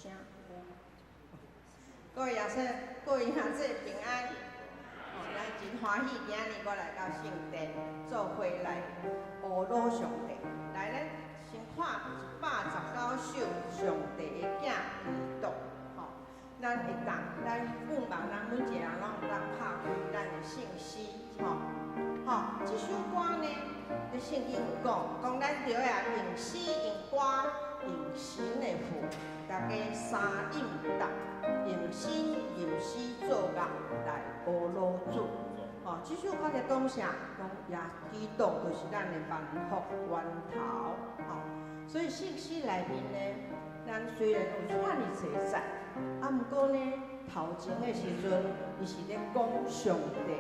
聲。各位耶穌，各位兄弟平安。哦，咱真歡喜，今日閣來到聖殿做伙來阿魯上帝。來，咱先看119首上帝的囝基督。吼，咱會當，咱盼望咱每一個人攏會當拍開咱的聖詩。吼，吼，這首歌呢，佇聖經有講，講咱著愛用詩用歌用神的話，大家三應答，用心吟詩作樂來阿魯主。吼，這首歌在講啥？講耶基督就是咱的萬福源頭。吼，所以聖詩內面呢，咱雖然有遮爾濟節，啊，毋過呢，頭前的時陣，伊是咧講上帝，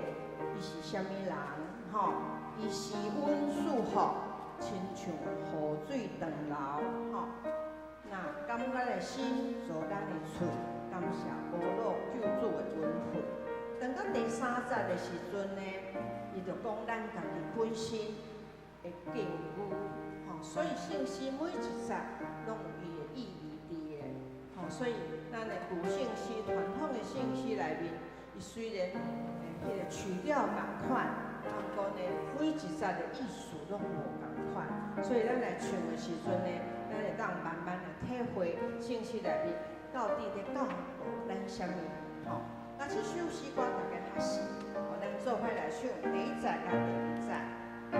伊是啥物人？吼，伊是阮賜福，親像雨水長流。吼，若感恩的心做咱的喙，感謝阿魯救主的恩惠。等到第三節的時陣呢，伊就講咱家己本身的境遇，吼，所以聖詩每一節攏有伊的意義佇的，吼，所以咱的舊聖詩、傳統的聖詩內面，伊雖然彼个曲調仝款，啊，毋過呢，每一節的意思攏無仝款，所以咱來唱的時陣呢，咱會當慢慢來體會聖詩內面到底咧教導咱啥物，吼。啊，這首詩歌大家較熟，吼，咱做伙來唱第一節佮第二節。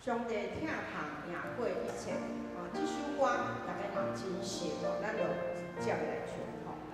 上帝疼痛贏過一切，哦，這首歌大家嘛真熟哦，咱就接來唱吼，來。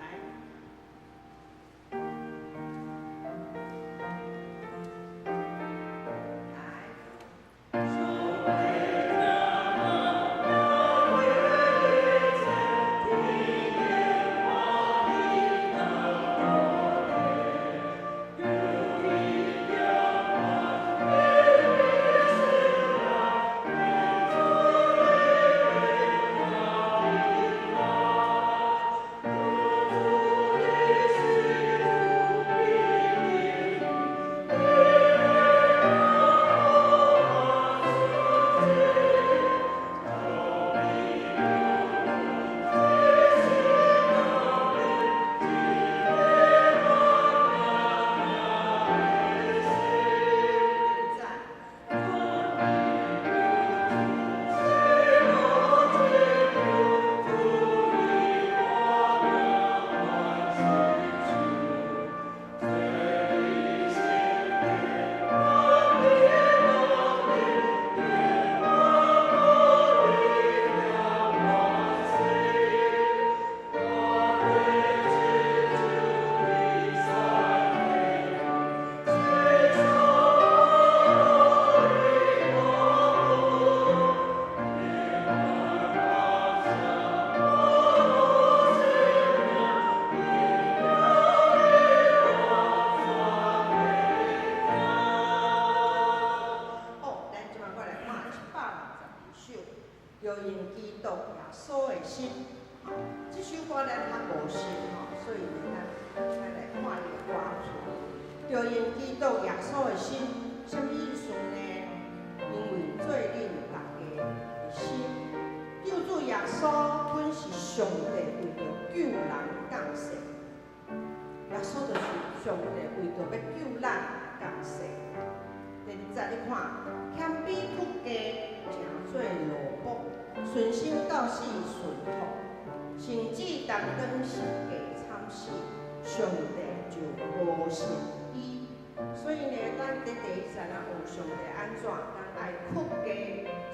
著用基督耶穌的心，啥物意思呢？因為做恁大家的心，救主耶穌本是上帝為著救人降世，耶穌就是上帝為著欲救咱降世。第二節你看，謙卑屈家，成做奴僕，順心到死順服，甚至擔當十架慘死，上帝就高升伊。所以呢，咱佇第一節咱學上帝按怎，咱愛屈家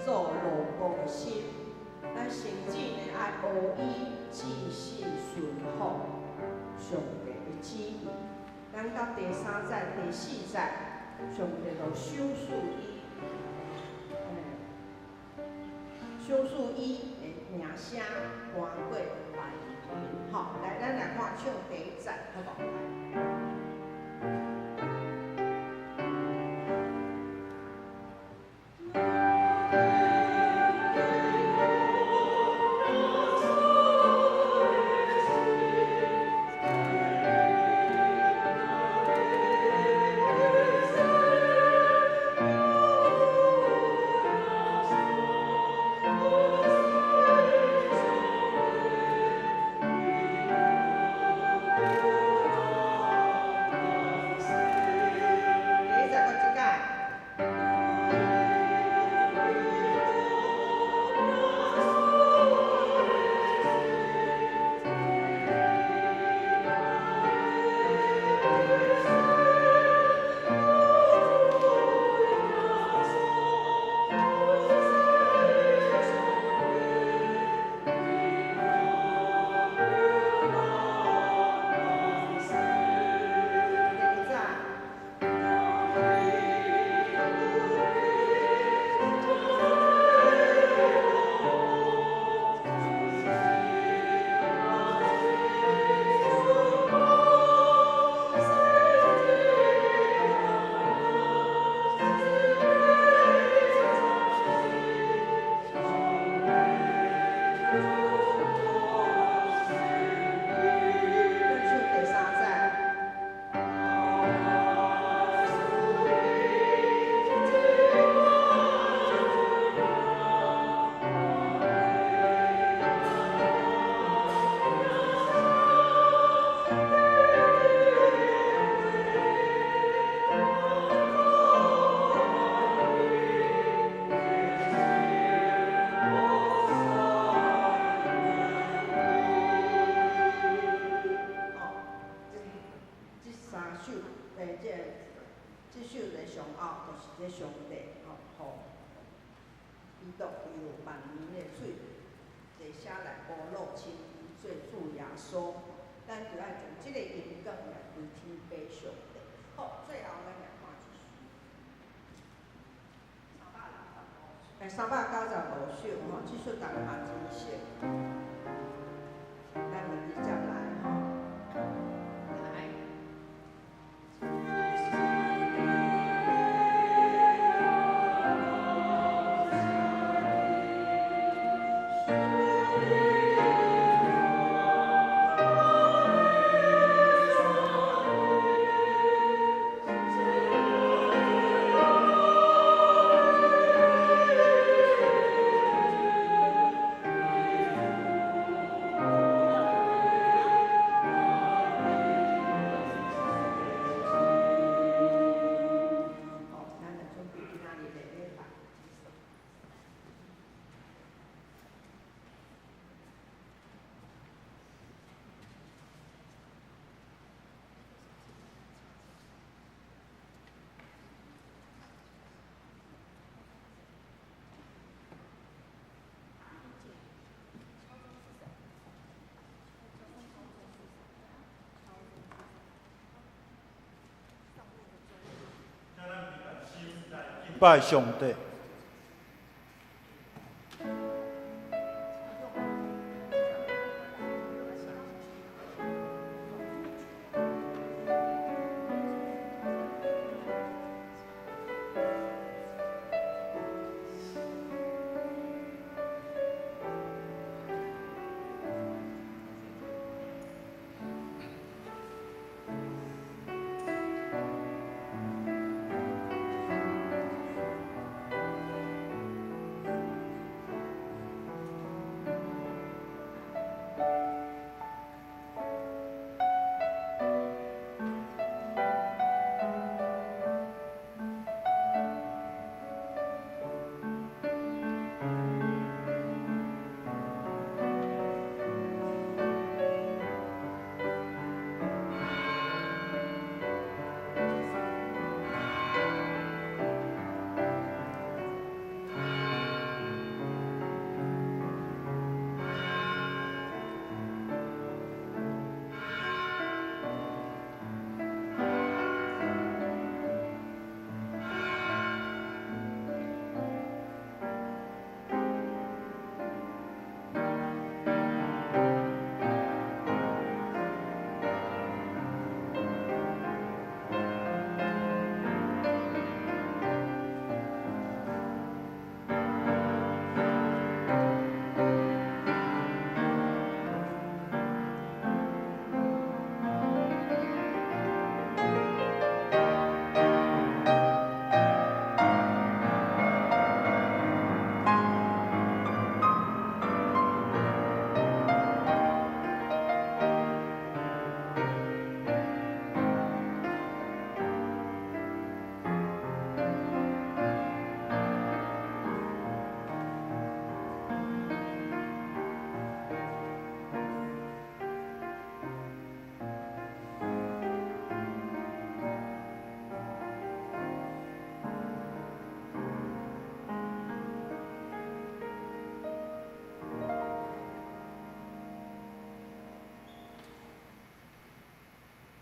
做奴僕的心，咱甚至呢愛學伊至死順服上帝的旨意。咱到第三節、第四節，上帝就賞賜伊，賞賜伊的名聲高過萬民。吼，來，咱來看唱第一節，好無？來。第一節閣一擺。第二節。閣唱第三節。吼，這三首，這首的上後，就是這上帝吼，予基督用萬民的喙坐下來烏魯親自做主耶穌，咱就愛將這个榮光來歸天父上帝。好，最後咱來看一首，395首吼，這首大家嘛真熟，咱就直接來吼，來。好，咱來準備今仔日的禮拜。拜上帝。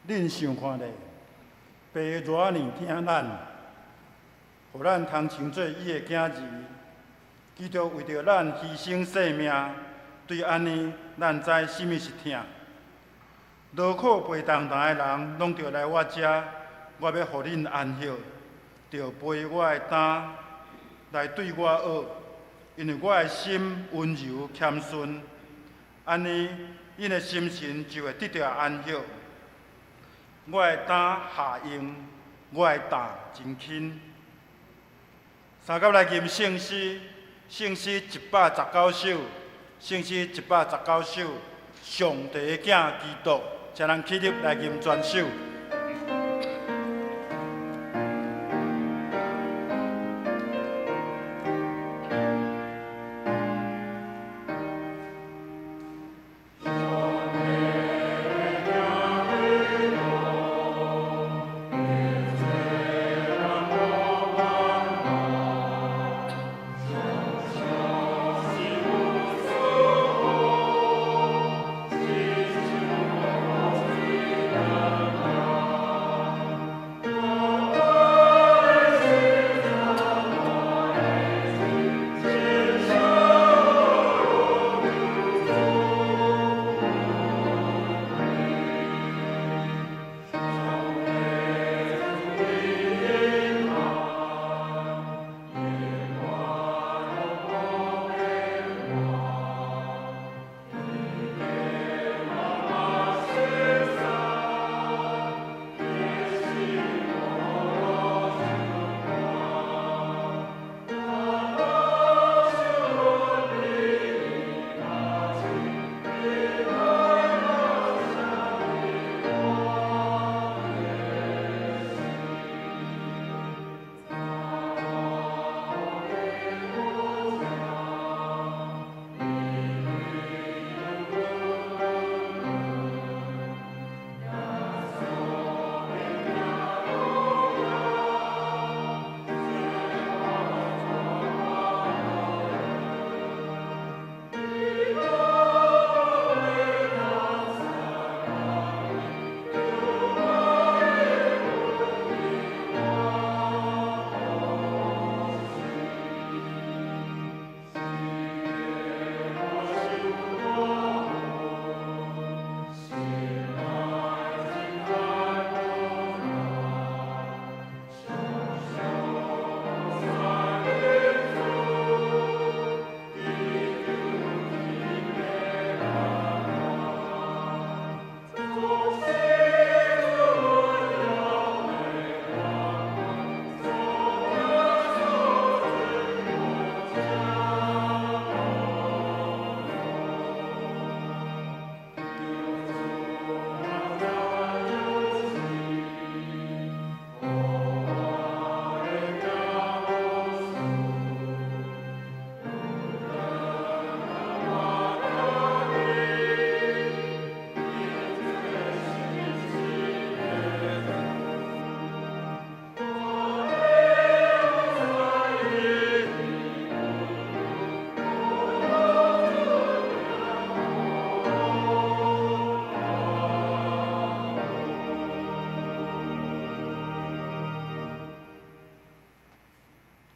恁想看咧，爸偌爾疼咱，予咱通稱做伊的囝兒。基督為著咱犧牲性命，對按呢，咱知啥物是疼。勞苦背重擔的人，攏著來我遮，我欲予恁安歇。著背我的擔來對我學，因為我的心溫柔謙遜，按呢，恁的心神就會得著安歇。我的擔下容，我的擔真輕。相佮來吟聖詩，聖詩119首，聖詩119首，上帝的囝基督，請咱起立來吟全首。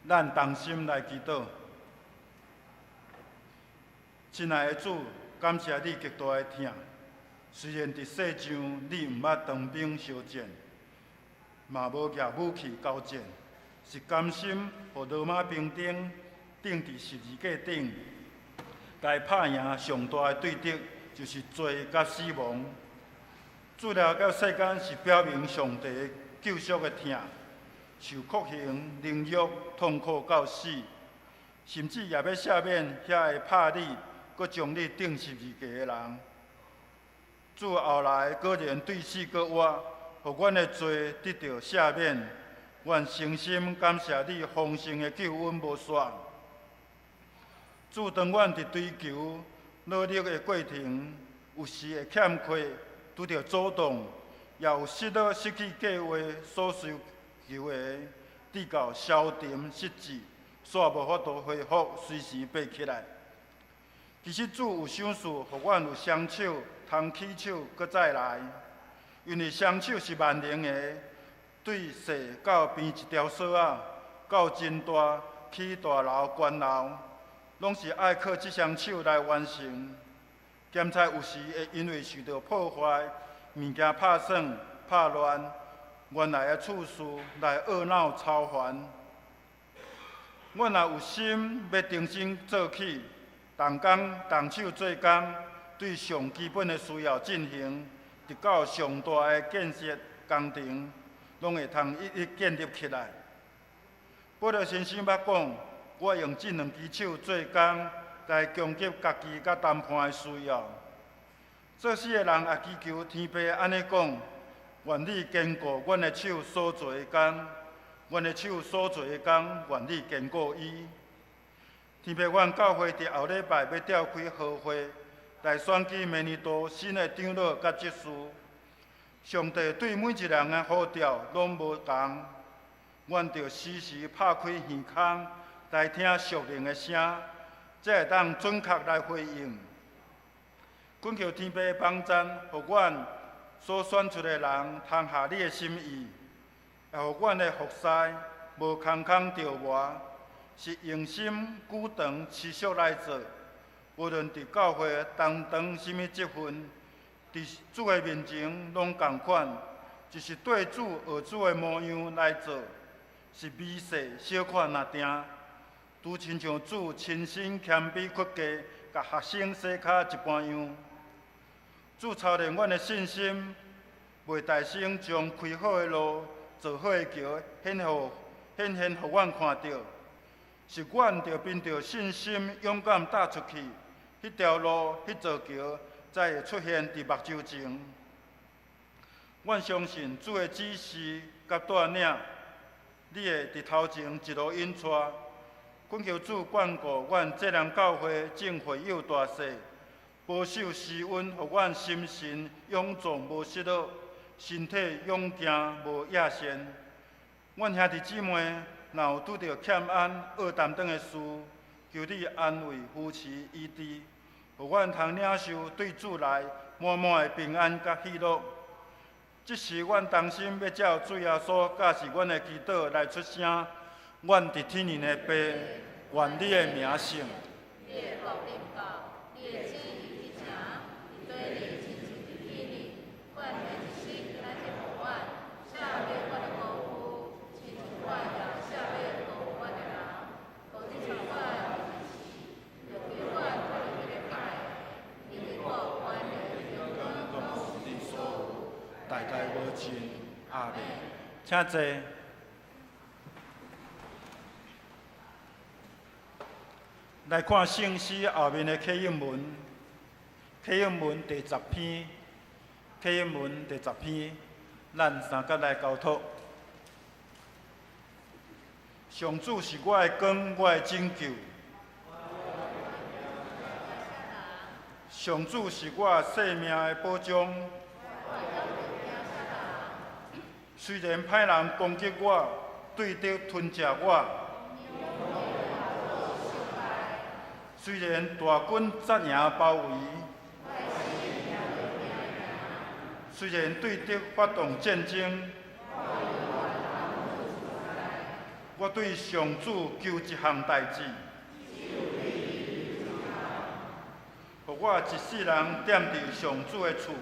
咱同心來祈禱。親愛的主，感謝你極大的疼。雖然佇世上你毋捌當兵相戰，嘛無舉武器交戰，是甘心予羅馬兵丁釘佇十字架頂，共伊拍贏上大的對敵，就是罪佮死亡。主來到世間是表明上帝救贖的疼。受酷刑、凌辱、痛苦到死，甚至也欲赦免遐个拍你、閣將你釘十字架的人。主後來果然對死閣活，予阮的罪得著赦免。阮誠心感謝你豐盛的救恩無煞。主，當阮佇追求努力的過程，有時會欠缺，拄著阻擋，也有失落、失去計畫所需求的，直到消沉失志，煞無法度恢復，隨時爬起來。其實主有賞賜，予阮有雙手通起手，閣再來。因為雙手是萬能的，對細到編一條索仔，到真大起大樓懸樓，攏是愛靠這雙手來完成。兼且有時會因為受到破壞，物件拍損、拍亂，原來的厝事來懊惱操煩。阮若有心欲重新做起，動工動手做工，對上基本的需要進行，直到上大的建設工程，攏會通一一建立起來。保羅先生捌講，我用這兩支手做工，來供給家己佮同伴的需要。做事的人也祈求天父按呢講：願你堅固阮的手所做的工，阮的手所做的工，願你堅固伊。天父，阮教會佇後禮拜欲召開和會，來選舉明年度新的長老佮執事。上帝對每一個人的呼召攏無仝，阮著時時拍開耳孔來聽屬靈的聲，才會當準確來回應。懇求天父幫贊，予阮所選出的人通合你的心意，也予阮的服侍無空空著磨，是用心久長持續來做。無論佇教會擔當啥物職分，佇主的面前攏仝款，就是對主學主的模樣來做，是微細小可若定，拄親像主親身謙卑屈膝，共學生洗跤一般樣。主操練阮的信心，袂大聲將開好的路、做好的橋顯現予阮看著，是阮著憑著信心勇敢踏出去，彼條路、彼座橋才會出現佇目睭前。阮相信主的指示佮帶領，你會佇頭前一路引帶。懇求主眷顧阮這人教會眾會友大細，保守施恩，予阮心神勇壯無失落，身體勇健無野善。阮兄弟姊妹若有拄著欠安、僫擔當的事，求你安慰、扶持、醫治，予阮通領受對主來滿滿的平安佮喜樂。這時，阮同心欲照主耶穌教示阮的祈禱來出聲。阮佇天頂的父，願你的名聖。你的國臨到，你的旨意去成，佇地裡親像佇天頂。阮每一時今仔日予阮，赦免阮的過犯，親像阮也赦免過犯阮的人。無你帶阮入試，著救阮脫離彼個歹的。因為國、權力、榮光，攏是你所有，代代無盡。阿們。請坐。來看聖詩後面的啟應文，啟應文第十篇，啟應文第十篇，咱三甲來交託。上主是我的光，我的拯救。上主是我性命的保障。雖然歹人攻擊我，對敵吞食我。雖然大軍紮營包圍，雖然對敵發動戰爭，我對上主求一項代誌，予我一世人踮佇上主的厝。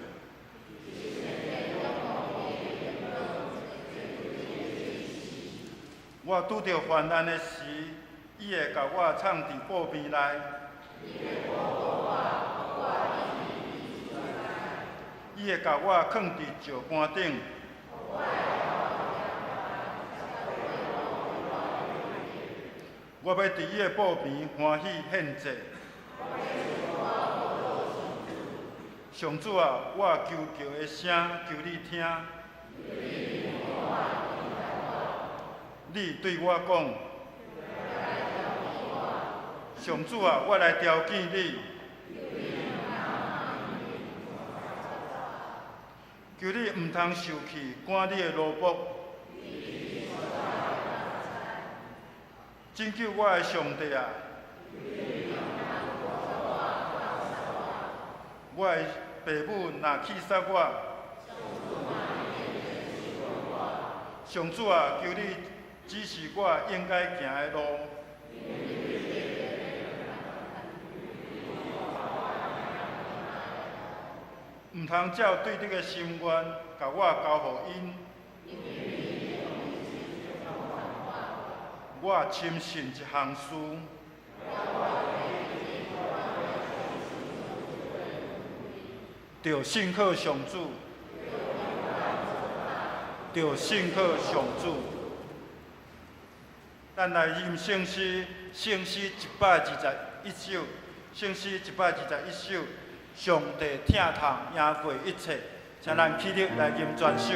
我拄著患難的時，伊會共我藏佇寶邊內。伊會共我囥佇石盤頂。我欲佇伊的寶邊歡喜獻祭。上主啊，我求告的聲，求你聽。你對我講。上主啊，我來召見你。求你毋通受氣，趕你的奴僕。拯救我的上帝啊！我的爸母若棄殺我，上主啊，求你指示我應該行的路。毋通照對你的心願，共我交予𪜶。我深信一項事。著信靠上主，著信靠上主。咱來吟聖詩，聖詩121首，聖詩121首，上帝疼痛贏過一切，請咱起立來吟全首。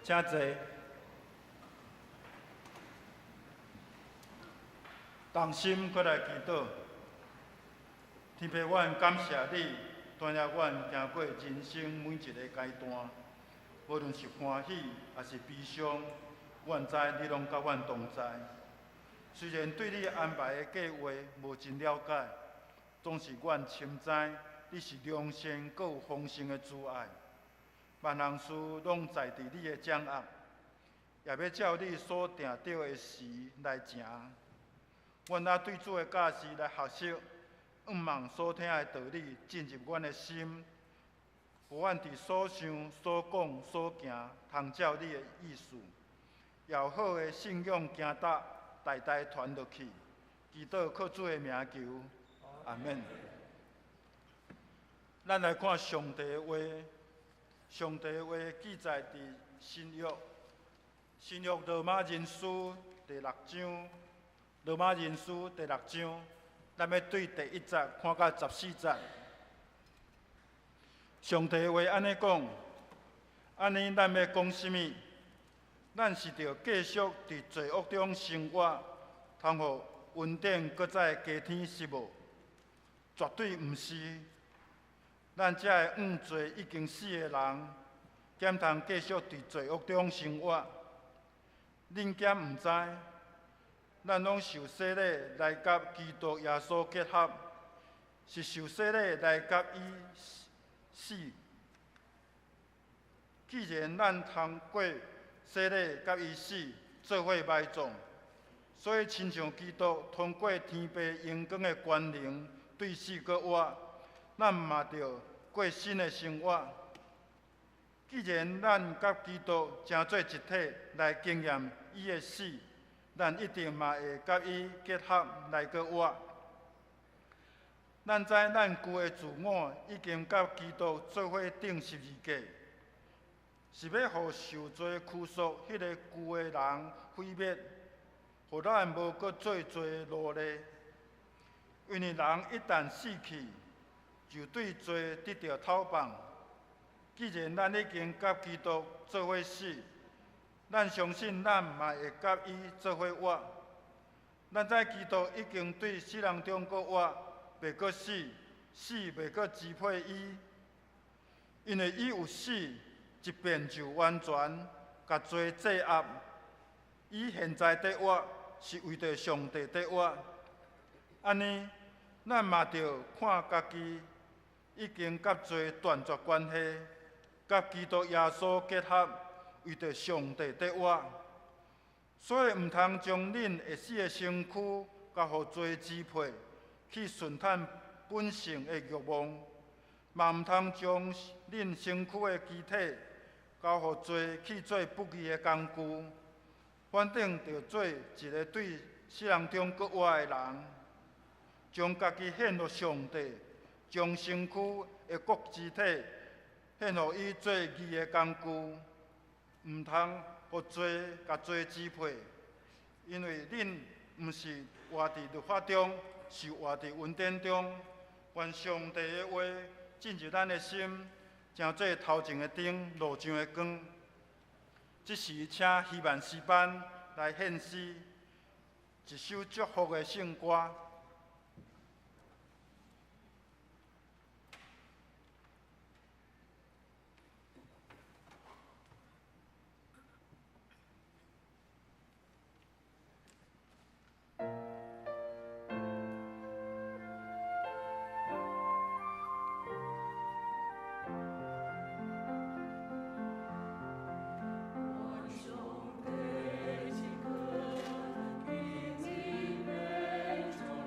請坐。同心閣來祈禱。天父，阮感謝你，帶領阮行過人生每一個階段，無論是歡喜抑是悲傷，阮知你攏佮阮同在。雖然對你安排的計畫無真了解，總是阮深知你是良善閣有豐盛的慈愛。萬項事攏在佇你的掌握，也欲照你所定著的時來成。阮若對主的教示來學習，向望所聽的道理進入阮的心，予阮佇所想、所講、所行，通照你的意思，有好的信仰行踏，代代傳落去。祈禱靠主的名求，阿們。咱來看上帝的話。上帝話記載佇新約，新約羅馬人書第六章，羅馬人書第六章，咱欲對第一節看到14節。上帝話按呢講，按呢咱欲講啥物？咱是著繼續佇罪惡中生活，通予恩典閣再加添是無？絕對毋是。咱這个向罪已經死的人，敢通繼續佇罪惡中生活？恁敢毋知？咱攏受洗禮來佮基督耶穌結合，是受洗禮來佮伊死。既然咱通過洗禮佮伊死，做伙埋葬，所以親像基督通過天父榮光的權能，對死閣活，咱嘛著過新的生活。既然咱佮基督成做一體來經驗伊的死，咱一定嘛會佮伊結合來閣活。咱知咱舊的自我已經佮基督做伙釘十字架，是欲予受罪拘束彼个舊的人毀滅，予咱無閣做罪奴隸。因為人一旦死去，就對罪得著釋放。既然咱已經佮基督做伙死，咱相信咱嘛會佮伊做伙活。咱知基督已經對死人中閣活，袂閣死，死袂閣支配伊，因為伊有死，一遍就完全共罪制壓。伊現在佇活，是為著上帝佇活。按呢，咱嘛著看家己已經佮罪斷絕關係，佮基督耶穌結合，為著上帝佇活。所以毋通將恁會死的身軀交予罪支配，去順趁本性的欲望，嘛毋通將恁身軀的肢體交予罪去做不義的工具。反正著做一个對死人中閣活的人，將家己獻予上帝，將身軀的各肢體獻予伊做義的工具，毋通予罪共罪支配，因為恁毋是活佇律法中，是活佇恩典中。願上帝的話進入咱的心，成做頭前的燈，路上的光。這時，請希曼詩班來獻詩一首祝福的聖歌。願上帝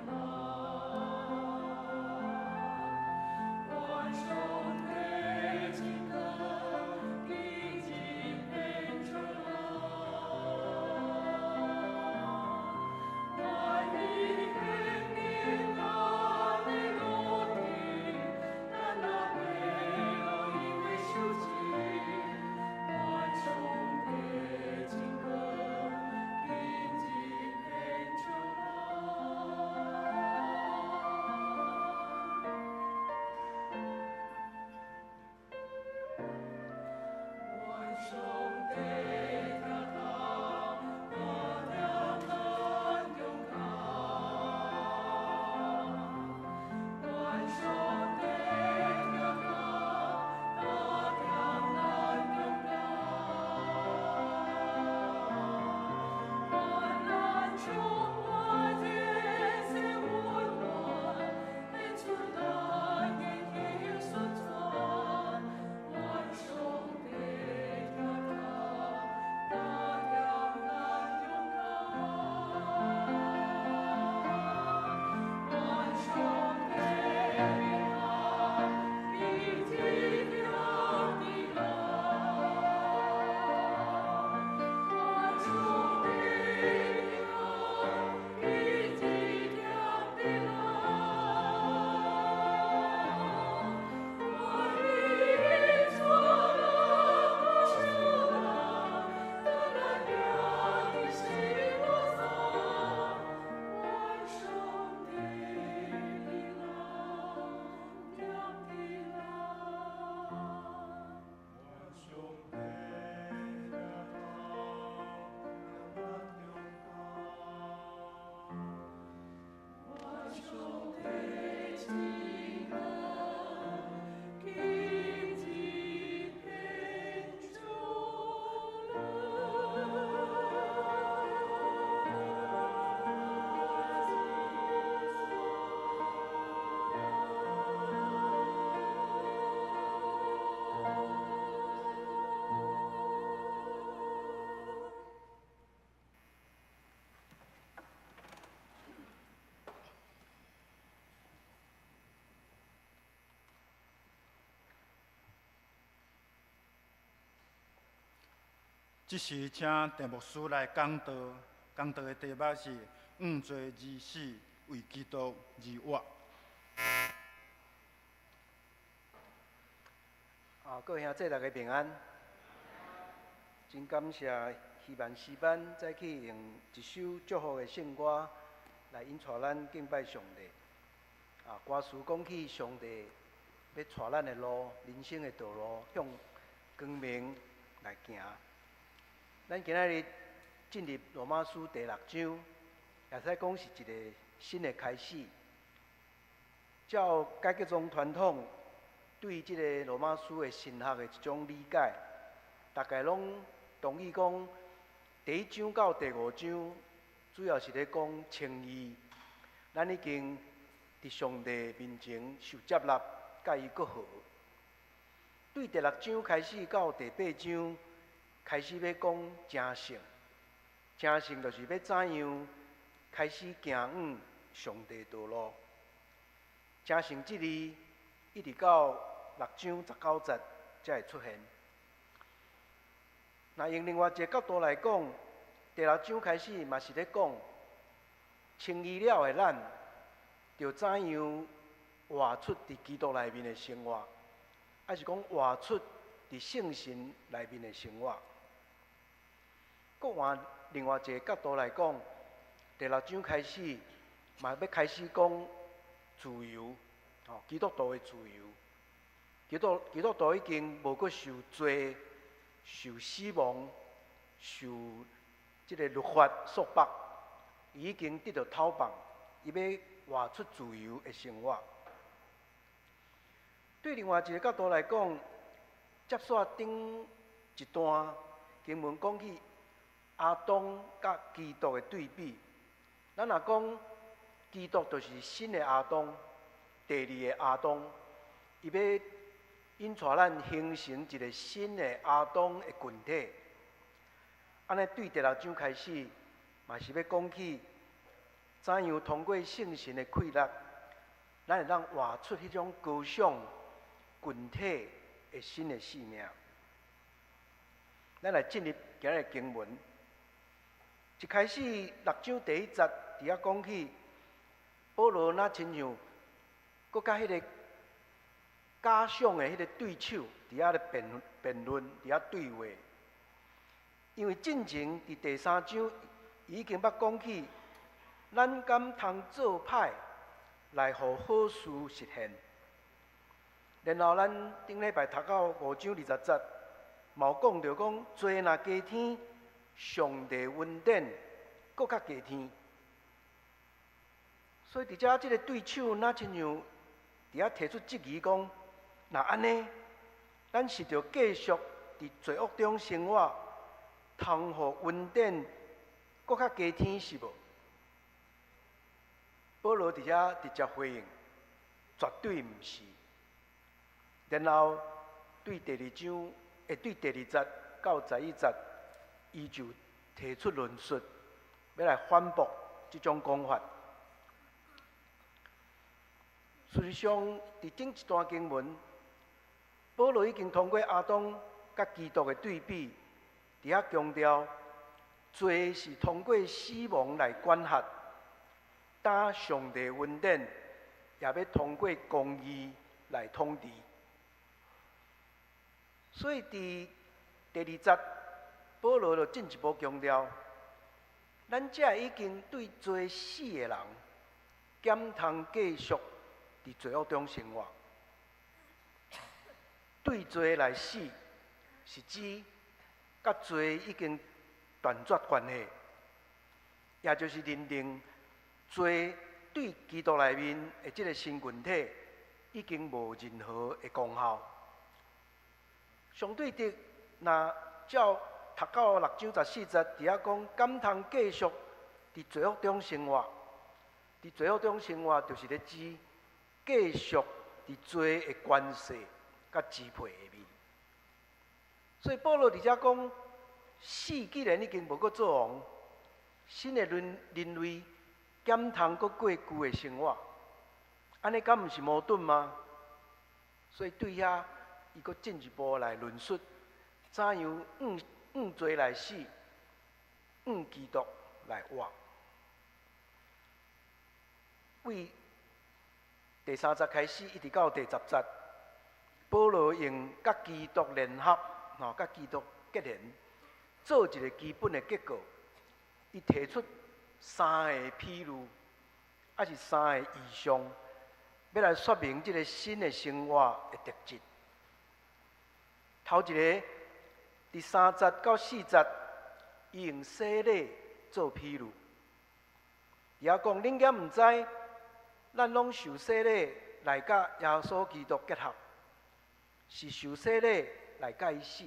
這時請鄭牧師來講道，講道的題目是向罪而死，為基督而活。啊，各位兄弟大家平安。真感謝希望詩班早起用一首祝福的聖歌來引帶咱敬拜上帝。啊，歌詞講起上帝欲帶咱的路，人生的道路向光明來行。咱今仔日進入羅馬書第六章，會使講是一個新的開始。照改革宗傳統對這個羅馬書的神學的一種理解，大概攏同意講，第一章到第五章主要是咧講稱義，咱已經佇上帝面前受接納，佮伊閣和。對第六章開始到第八章，開始欲講成聖，成聖就是欲怎樣開始行往上帝道路。成聖這字一直到六章十九節才會出現。若用另外一個角度來講，第六章開始嘛是咧講稱義了的咱，著怎樣活出佇基督內面的生活，抑是講活出佇聖神內面的生活。閣換另外一個角度來講，第六章開始嘛欲開始講自由，吼，基督徒的自由。基督徒已經無閣受罪、受死亡、受這個律法束縛，伊已經得著解放，伊欲活出自由的生活。對另外一個角度來講，接續頂一段經文講起亞當佮基督的對比，咱若講基督就是新的亞當，第二个亞當，伊欲引帶咱形成一個新的亞當的群體。按呢對第六章開始，嘛是欲講起怎樣通過聖神的氣力，咱會當活出彼種高尚群體的新的生命。咱來進入今日的經文。一開始六章第一節佇遐講起，保羅若親像閣佮彼個假想的彼個對手佇遐咧辯辯論，佇遐對話。因為進前佇第三章已經捌講起，咱敢通做歹來予好事實現。然後咱頂禮拜讀到五章二十節，嘛有講著講罪若加添，上帝恩典閣較加添。所以佇遮這个對手，若親像佇遐提出質疑講：若按呢，咱是著繼續佇罪惡中生活，通予恩典閣較加添是無？保羅佇遮直接回應：絕對毋是。然後對第二章，對第二節到十一節，伊就提出論述，欲來反駁這種講法。事實上，佇頂一段經文，保羅已經通過亞當佮基督的對比，佇遐強調，罪是通過死亡來管轄，但上帝恩典也欲通過公義來統治。所以，佇第二節，保羅就進一步強調，咱這已經對罪死的人，敢通繼續佇罪惡中生活？對罪來死，是指佮罪已經斷絕關係，也就是認定罪對基督內面的這个新群體已經無任何的功效。相對的，若照讀到六章十四節，佇遐講，敢通繼續佇罪惡中生活？佇罪惡中生活，就是咧指繼續佇罪的權勢佮支配下面。所以保羅佇遮講，死既然已經無閣做王，新的人人類敢通閣過舊的生活？按呢敢毋是矛盾嗎？所以對遐，伊閣進一步來論述，怎樣向按罪來死，按基督來活。為第三節開始，一直到第十節，保羅用佮基督聯合，吼，佮基督結連，做一個基本的結構。伊提出三个譬喻，抑是三個異象，欲來說明這个新的生活的特質。頭一个，佇三節到四節，伊用洗禮做譬喻。伊猶講，恁敢毋知，咱攏受洗禮來佮耶穌基督結合，是受洗禮來佮伊死。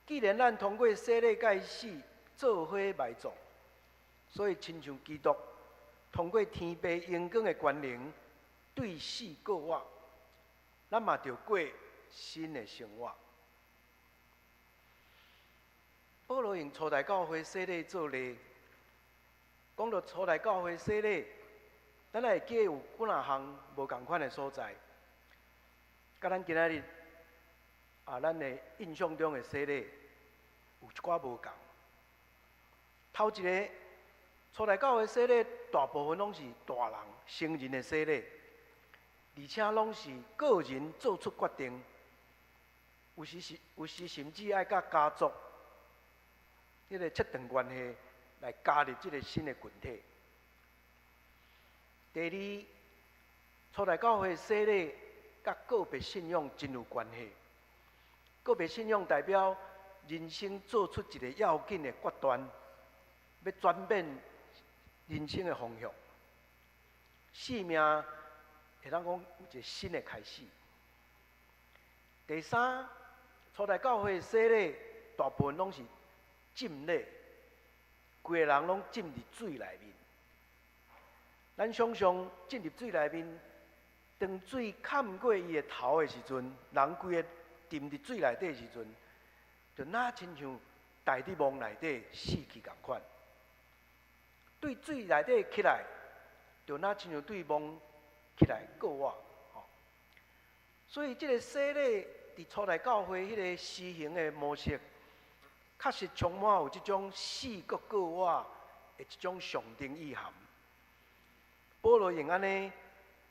既然咱通過洗禮佮伊死，做伙埋葬，所以親像基督通過天父榮光的權能對死復活，咱嘛著過新的生活。保羅用初代教會洗禮做例，講到初代教會洗禮，咱會記有幾若項無仝款的所在，佮咱今仔日啊，咱的印象中的洗禮有一寡無仝。頭一个，初代教會洗禮大部分攏是大人、成人的洗禮，而且攏是個人做出決定，有時是有時甚至愛佮家族彼个切斷關係來加入這个新的群體。第二，初代教會洗禮佮告別信仰真有關係。告別信仰代表人生做出一个要緊的決斷，欲轉變人生的方向，生命會當講有一个新的開始。第三，初代教會洗禮大部分攏是浸禮，規个人攏浸佇水內面。咱想像進入水內面，當水崁過伊的頭的時陣，人規个沉佇水內底的時陣，就若親像刣佇墓內底死去仝款。對水內底起來，就若親像對墓起來復活。所以這个洗禮佇初代教會彼个施行的模式，確實充滿有這種死閣復活的這種象徵意涵。保羅用按呢，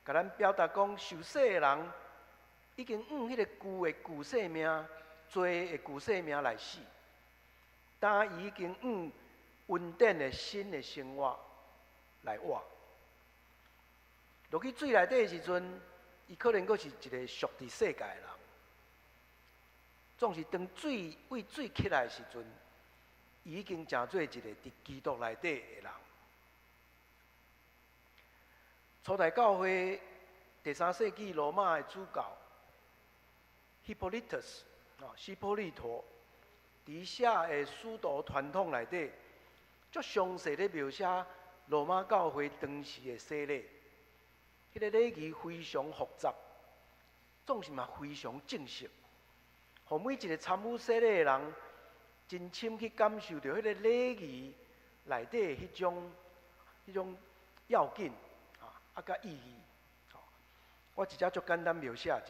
共咱表達講，受洗的人已經按彼个舊的舊生命、罪的舊生命來死，但伊已經按恩典的新的生活來活。落去水內底的時陣，伊可能閣是一個屬佇世界的人。總是當水對水起來的時陣，伊已經成做一個佇基督內底的人。初代教會第三世紀羅馬的主教 Hippolytus 啊，希波利陀，佇寫的使徒傳統內底，足詳細咧描寫羅馬教會當時的洗禮，彼个禮儀非常複雜，總是嘛非常正式，予每一个參與洗禮的人，真深去感受著彼个禮儀內底的彼種要緊。啊，佮意義，我直接足簡單描寫一下。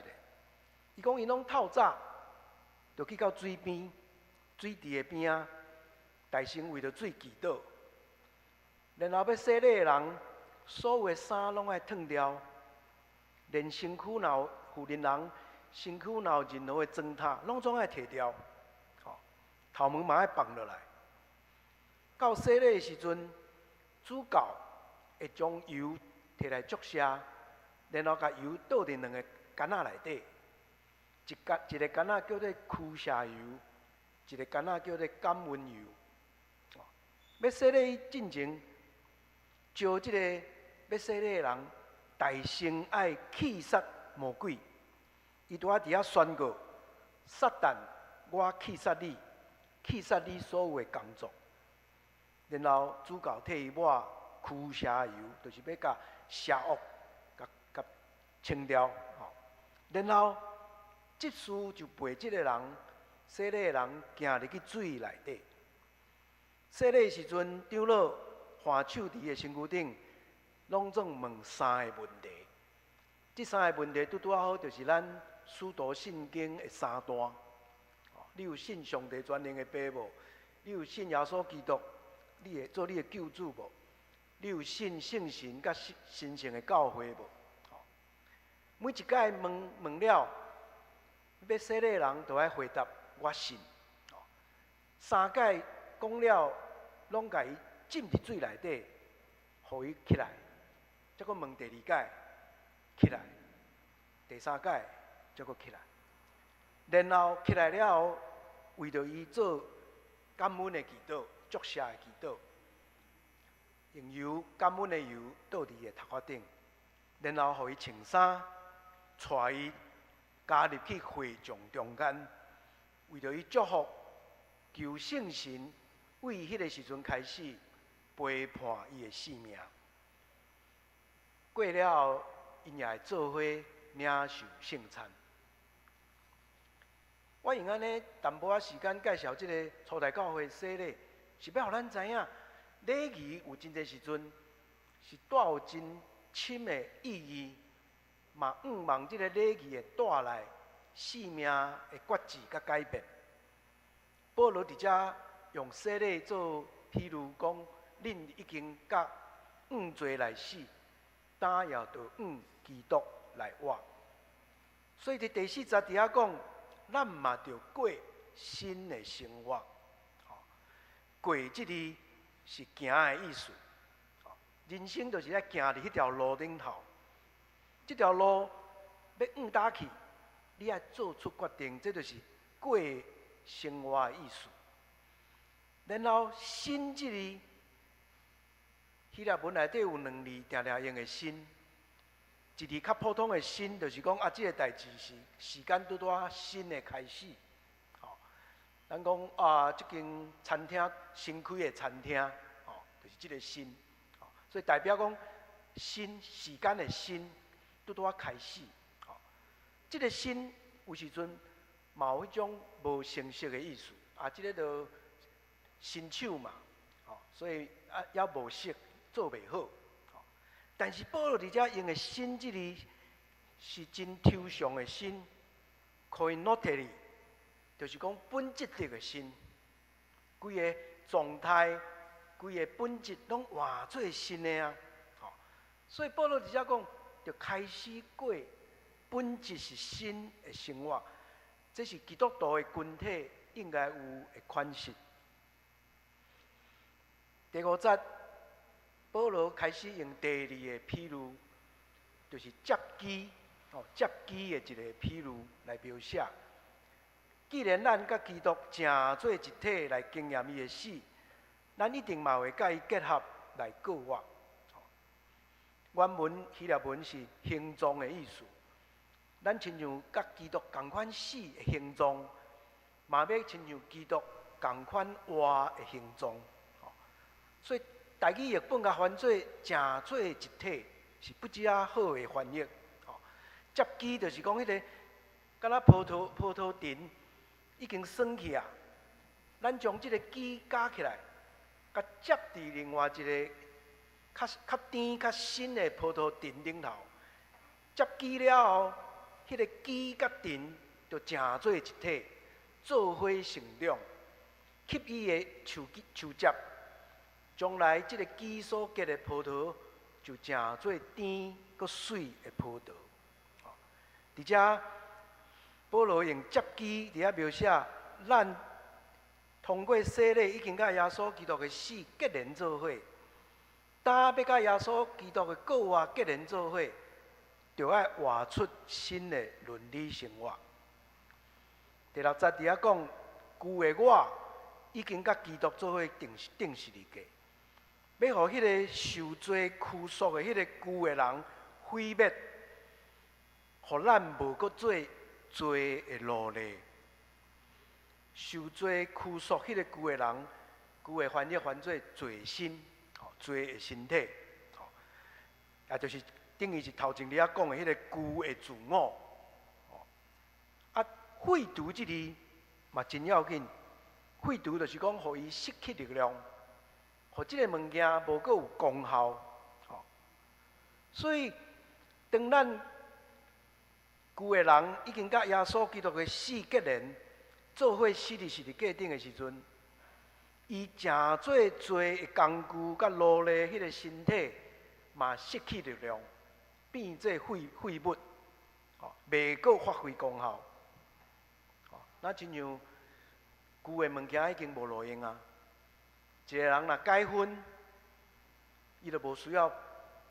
伊講𪜶攏透早，就去到水邊、水池的邊仔，大聲為著水祈禱。然後欲洗禮的人，所有的衫攏愛脫掉，連身軀若有婦人人身軀若有任何的糟蹋，攏總愛脫掉，頭毛嘛愛放落來。到洗禮的時陣，主教會將油提來祝謝，然後共油倒佇兩个矸仔內底，一个矸仔叫做驅邪油，一个矸仔叫做感恩油。欲洗禮進前，招這个欲洗禮的人，大聲愛氣殺魔鬼。伊拄仔佇遐宣告：撒旦，我氣殺你，氣殺你所有的工作。然後主教替伊抹驅邪油，就是欲共邪惡共共清掉。吼，然後執事就陪這个人洗禮的人行入去水內底。洗禮的時陣，長老橫手佇伊的身軀頂，攏總問三个問題。這三个問題拄拄仔好，就是咱使徒信經的三段。你有信上帝全能的爸無？你有信耶穌基督，你會做你的救主無？你有信聖神佮神聖的教會無？每一擺問問了，欲洗禮的人就愛回答我信。三擺講了，攏共伊浸佇水內底，予伊起來。才閣問第二擺起來，第三擺才閣起來。然後起來了後，為著伊做感恩的祈禱、祝謝的祈禱，用油感恩的油倒佇伊的頭殼頂，然後予伊穿衫，帶伊加入去會眾中間，為著伊祝福，求聖神為彼个時陣開始陪伴伊的性命。過了後，𪜶也會做伙領受聖餐。我用按呢淡薄仔時間介紹這个初代教會洗禮，是欲予咱知影禮儀有真濟時陣是帶有真深的意義，嘛向望這个禮儀會帶來生命的決志佮改變。保羅佇遮用洗禮做譬喻，講恁已經佮向罪來死，今也著向基督來活。所以佇第四節佇遐講，咱嘛著過新的生活。過這字是行的意思。人生就是愛行佇彼條路頂頭，這條路欲向佗去，你愛做出決定，這就是過生活的意思。然後新這字，希臘文內底有兩字，定定用的新。一字較普通的新，就是講啊，這个代誌是時間拄拄仔新的開始。吼，咱講啊，這間餐廳新開的餐廳，吼，就是這个新。所以代表講新時間的新拄拄仔開始。吼，這个新有時陣嘛有彼種無成熟的意思。啊，這个就新手嘛，吼，所以啊猶無熟，做袂好。但是保羅佇遮用的新這字是真抽象的新，koinotery，就是講本質的的新，規个狀態、規個本質攏換做新的啊！吼，所以保羅佇遮講，就開始過本質是新的生活，這是基督徒的群體應該有的款式。第五節，保羅開始用第二个譬喻，就是接枝哦，接枝的一个譬喻來描寫。既然咱佮基督成做一體來經驗伊的死，咱一定嘛會佮伊結合來過活。原文希臘文是形狀的意思，咱親像佮基督仝款死的形狀，嘛欲親像基督仝款活的形狀。所以台語譯本共翻做成做一體，是不止仔好的翻譯。接枝就是講彼个，敢若葡萄藤已經酸去啊，咱將這个枝咬起來，共接佇另外一个較較甜、較新的葡萄藤頂頭，接枝了後，彼个枝佮藤就成做一體，做伙成長，吸伊的樹枝樹汁。將來這个枝所結的葡萄，就成做甜閣媠的葡萄。佇遮，保羅用接枝佇遐描寫，咱通過洗禮已經佮耶穌基督的死結連做伙，當欲佮耶穌基督的過活結連做伙，就愛活出新的倫理生活。第六節佇遐講，舊的我已經佮基督做伙釘釘十字架。欲予彼个受罪拘束的彼个舊的人毀滅，予咱無閣做罪的奴隸。受罪拘束彼个舊的人，舊的翻譯翻做罪身，吼，罪的身體，吼，也就是等於是頭前佇遐講的彼个舊的自我。啊，廢除這字嘛真要緊，廢除就是講予伊失去力量。予這个物件無閣有功效，吼。所以當咱舊的人已經佮耶穌基督的死結連，做伙死佇十字架頂的時陣，伊成做罪的工具佮奴隸彼个身體嘛失去力量，變做廢物，吼，袂閣發揮功效。吼，若親像舊的物件已經無路用啊！一個人若改婚，伊就無需要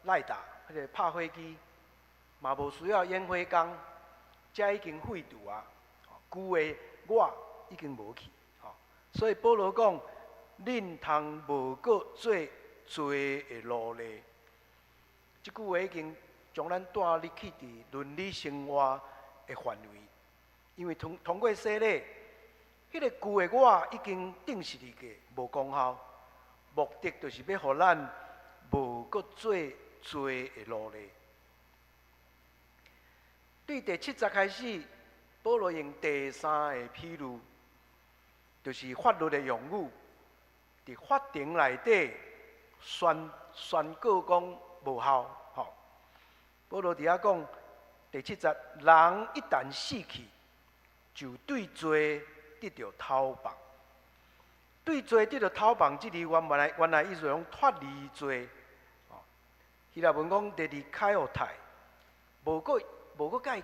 lighter，彼个拍火機，嘛無需要煙火缸，這已經廢除啊！舊的我已經無去，吼，所以保羅講，恁通無閣做罪的奴隸。這句話已經將咱帶入去佇倫理生活的範圍，因為通過洗禮，彼個舊的我已經釘十字架，無功效，目的就是欲予咱無閣做罪的奴隸。對第七節開始，保羅用第三个譬喻，就是法律的用語，佇法庭內底宣告講無效。吼，保羅佇遐講第七節，人一旦死去，就對罪得著透放。對罪得著透放，這字原來意思講脫離罪。希臘文講δελικαιόται，無閣共伊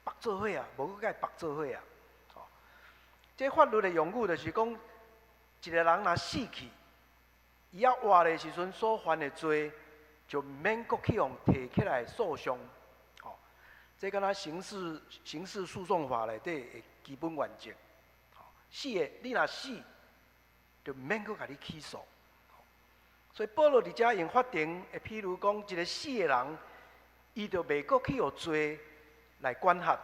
縛做伙啊，無閣共伊縛做伙啊。吼，這法律的用語就是講，一個人若死去，伊猶活的時陣所犯的罪，就毋免閣去予提起來訴訟。吼，這敢若刑事訴訟法內底的基本原則。死的，你若死，就毋免閣共你起訴。所以保羅佇遮用法庭的譬喻講，一個死的人，伊就袂閣去予罪來管轄，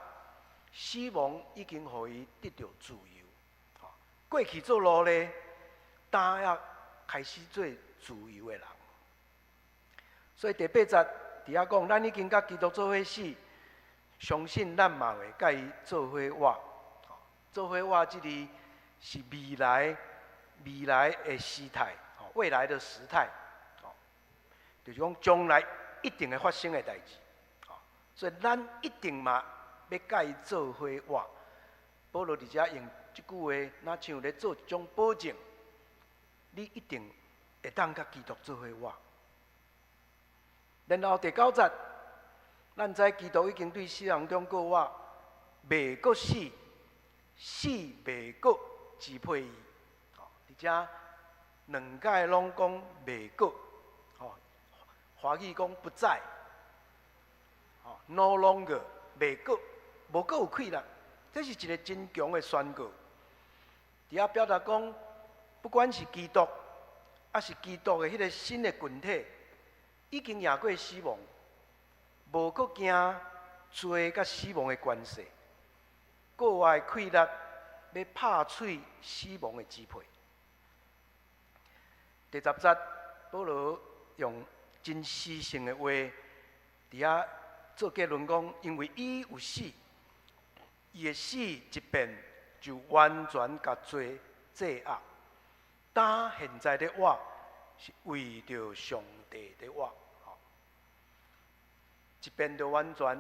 死亡已經予伊得著自由。過去做奴隸，今仔開始做自由的人。所以第八節佇遐講，咱已經佮基督做伙死，相信咱嘛會佮伊做伙活。做伙活這字是未來的時態，未來的時態，就是講將來一定會發生的代誌。所以咱一定嘛欲佮伊做伙活。保羅佇遮用這句話，若像咧做一種保證，你一定會當佮基督做伙活。然後第九節，咱知基督已經對死人中復活，袂閣死，死袂閣支配伊。佇遮兩擺攏講袂閣，吼，華語講不再，吼，no longer，袂閣，無閣有氣力，這是一個真強的宣告。佇遐表達講，不管是基督，抑是基督的彼個新的群體，已經贏過死亡，無閣驚罪佮死亡的權勢，閣外氣力欲拍碎死亡的支配。第十節，保羅用真詩性的話，佇遐做結論講，因為伊有死，伊的死一遍就完全共罪制壓。但現在咧活是為著上帝咧活，一遍就完全，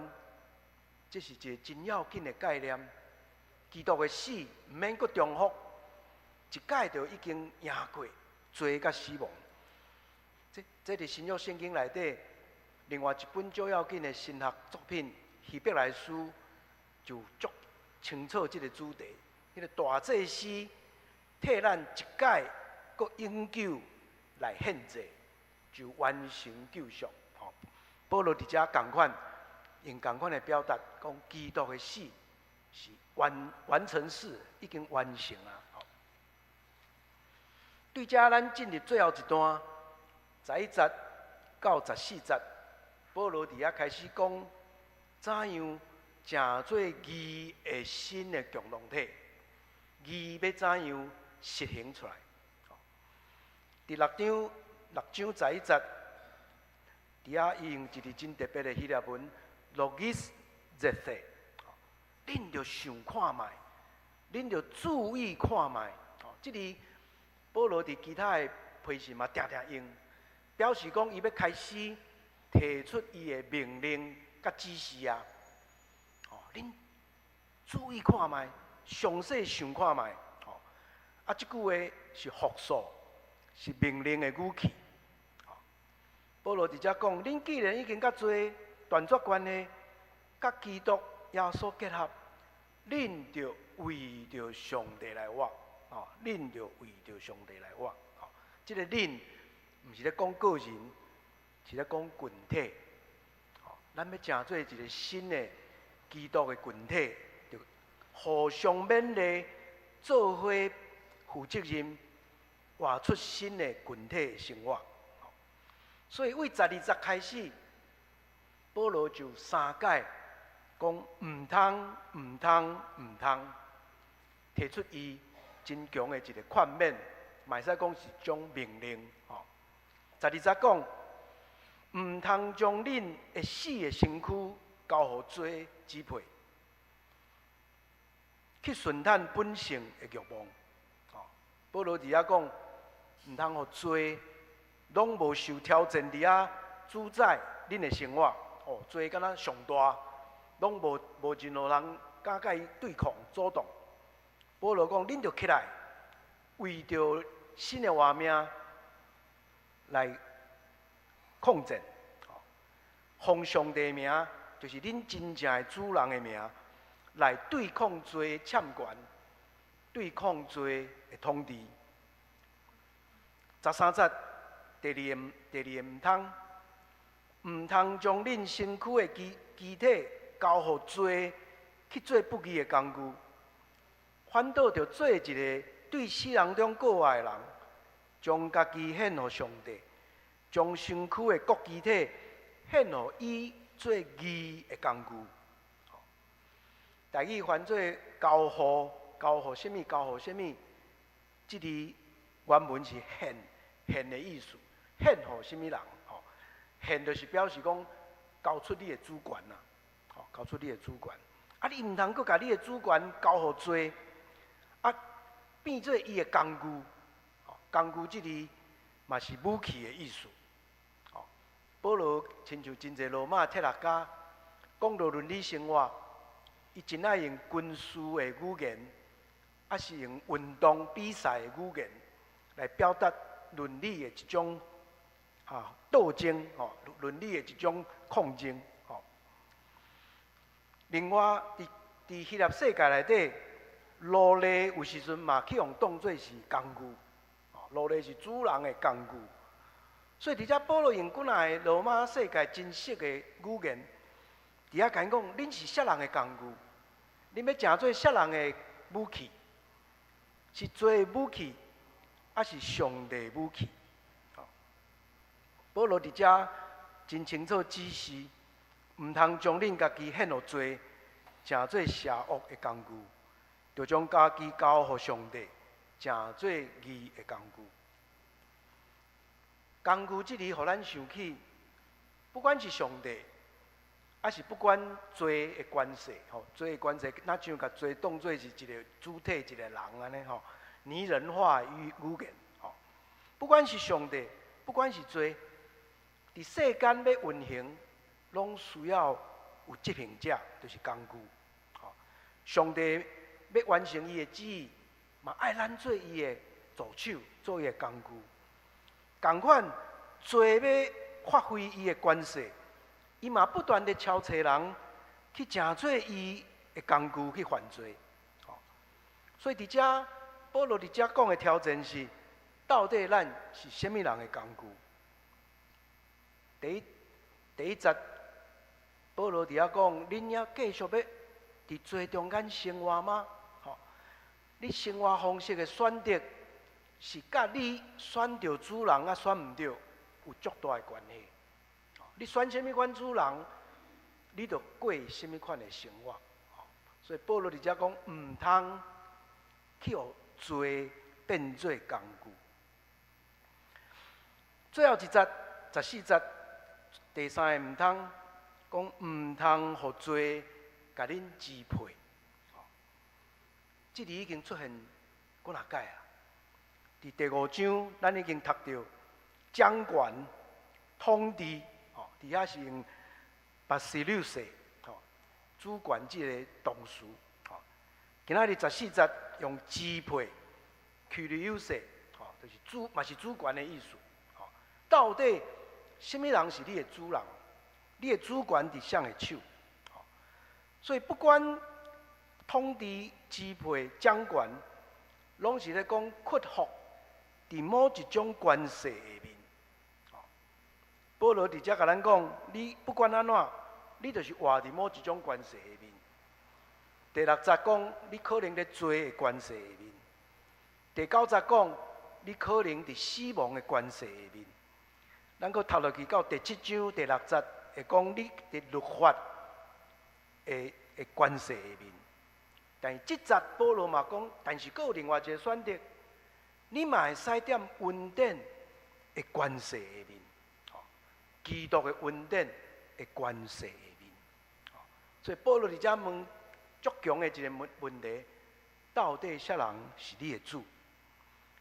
這是一個真要緊的概念。基督的死毋免閣重複，一擺就已經贏過罪佮死亡。這佇新約聖經內底，另外一本最要緊的神學作品《希伯來書》就足清楚這個主題。彼個大祭司替咱一擺閣永久來獻祭，就完成救贖。吼，保羅佇遮仝款，用仝款的表達，講基督的死是完成式，已經完成啊。對遮咱進入最後一段，11節到14節，保羅佇遐開始講怎樣成做義的新的共同體，義欲怎樣實行出來。佇六章11節，佇遐伊用一個真特別的希臘文，λογίζεσθε，恁著想看覓，恁著注意看覓。這裡保羅佇其他的批信嘛，定定用，表示講伊欲開始提出伊的命令佮指示啊。哦，恁注意看覓，詳細想看覓。吼，啊，這句話是復數，是命令的語氣。保羅佇遮講，恁既然已經佮罪斷絕關係，佮基督耶穌結合，恁著為著上帝來活。吼，恁著為著上帝來活。吼，這个恁毋是咧講個人，是咧講群體。吼，咱欲成做一个新的基督的群體，著互相勉勵，做伙負責任，活出新的群體的生活。所以，對12節開始，保羅就三擺講毋通、毋通、毋通，提出伊真強的一个勸勉，嘛會使講是種命令。吼，12節講，毋通將恁會死的身軀交予罪支配，去順趁本性的欲望。吼，保羅佇遐講，毋通予罪攏無受挑戰佇遐主宰恁的生活。哦，罪敢若上大，攏無任何人敢共伊對抗阻擋。保羅講，恁著起來，為著新的活命來抗戰。奉上帝名，就是恁真正的主人的名，來對抗罪攕權，對抗罪的統治。13節，第二個毋通，毋通將恁身軀的肢體交予罪去做不義的工具，反倒著做一个對死人中過活的人，將家己獻予上帝，將身軀的各肢體獻予伊做義的工具。台語翻做交予，交予啥物？交予啥物？這字原文是獻，獻的意思，獻予啥物人？吼，獻就是表示講交出你的主權啦，吼，交出你的主權。啊，你毋通閣共你的主權交予罪，啊，變做伊的工具。工具這字嘛是武器的意思。吼，保羅親像真濟羅馬哲學家講到倫理生活，伊真愛用軍事的語言，抑是用運動比賽的語言來表達倫理的一種鬥爭，吼，倫理的一種抗爭，吼。另外，佇希臘世界內底，奴隸有時陣嘛去予當做是工具，奴隸是主人的工具。所以佇遮保羅用幾若个羅馬世界真實的語言，佇遐共𪜶講，恁是啥人的工具？恁欲成做啥人的武器？是罪的武器，抑是上帝武器？保羅佇遮真清楚指示，毋通將恁家己獻予罪，成做邪惡的工具，著將家己交予上帝，成做義的工具。工具這字，予咱想起，不管是上帝，抑是不管罪的權勢，吼，罪的權勢，若像共罪當做是一个主體，一个人按呢吼，擬人化語言，吼，不管是上帝，不管是罪，佇世間欲運行，攏需要有執行者，就是工具。吼，上帝欲完成伊的旨意，嘛愛咱做伊的助手，做伊的工具。仝款，罪欲發揮伊的權勢，伊嘛不斷的敲揣人去成做伊的工具去犯罪。所以佇遮，保羅佇遮講的挑戰是：到底咱是啥物人的工具？第一節，保羅佇遐講：恁猶繼續欲佇罪中間生活嗎？吼，你生活方式的選擇，是佮你選著主人抑選毋著有足大的關係。你選啥物款主人，你就過啥物款的生活。所以保羅佇遮講，毋通去予罪變做工具。最後一節，14節，第三个毋通，講毋通予罪共恁支配。這字已經出現幾若擺啊！佇第五章，咱已經讀著掌權統治，吼，佇遐是用 basileus，吼，主權這个動詞，吼，今仔日14節用支配，κυρίευσε，吼，就是主，嘛是主權的意思。吼，到底啥物人是你的主人？你的主權佇誰的手？所以不管統治、支配、掌權，攏是咧講屈服佇某一種權勢下面。保羅佇遮共咱講，你不管按怎，你就是活佇某一種權勢下面。第六節講，你可能佇罪的權勢下面；第九節講，你可能佇死亡的權勢下面。咱閣讀落去到第七章第六節，會講你佇律法的權勢下面。但是這節保羅嘛講，但是閣有另外一個選擇，你嘛會使踮恩典的權勢下面，基督的恩典的權勢下面。所以保羅佇遮問足強的一個問題：到底啥人是你的主？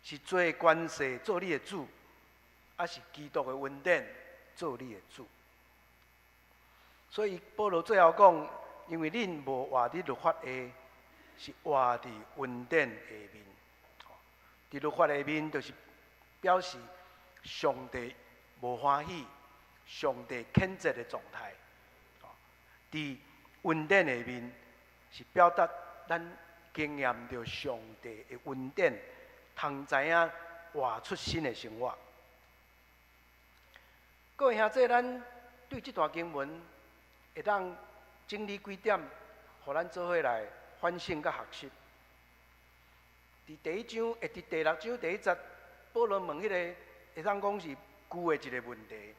是罪的權勢做你的主，抑是基督的恩典做你的主？所以保羅最後講，因為恁無活佇律法下，是活佇恩典下面。佇律法下面，就是表示上帝無歡喜、上帝譴責的狀態。佇恩典下面，是表達咱經驗著上帝的恩典，通知影活出新的生活。各位兄弟，咱對這段經文會當整理幾點，予咱做伙來反省佮學習。佇第一章，佇第六章第一節，保羅問彼個會當講是舊的一個問題。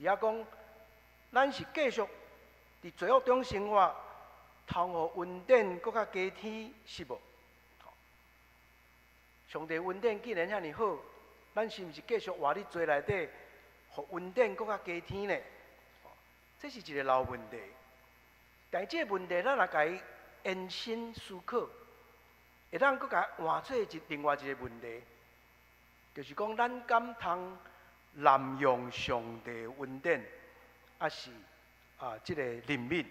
佇遐講，咱是繼續佇罪惡中生活，通予恩典閣較加添，是無？上帝恩典既然遐爾好，咱是毋是繼續活佇罪內底，予恩典閣較加添呢？這是一個老問題。但是這個問題，咱若共伊延伸思考，會當閣共換做另外一個問題，就是講咱敢通濫用上帝恩典，抑是這個憐憫？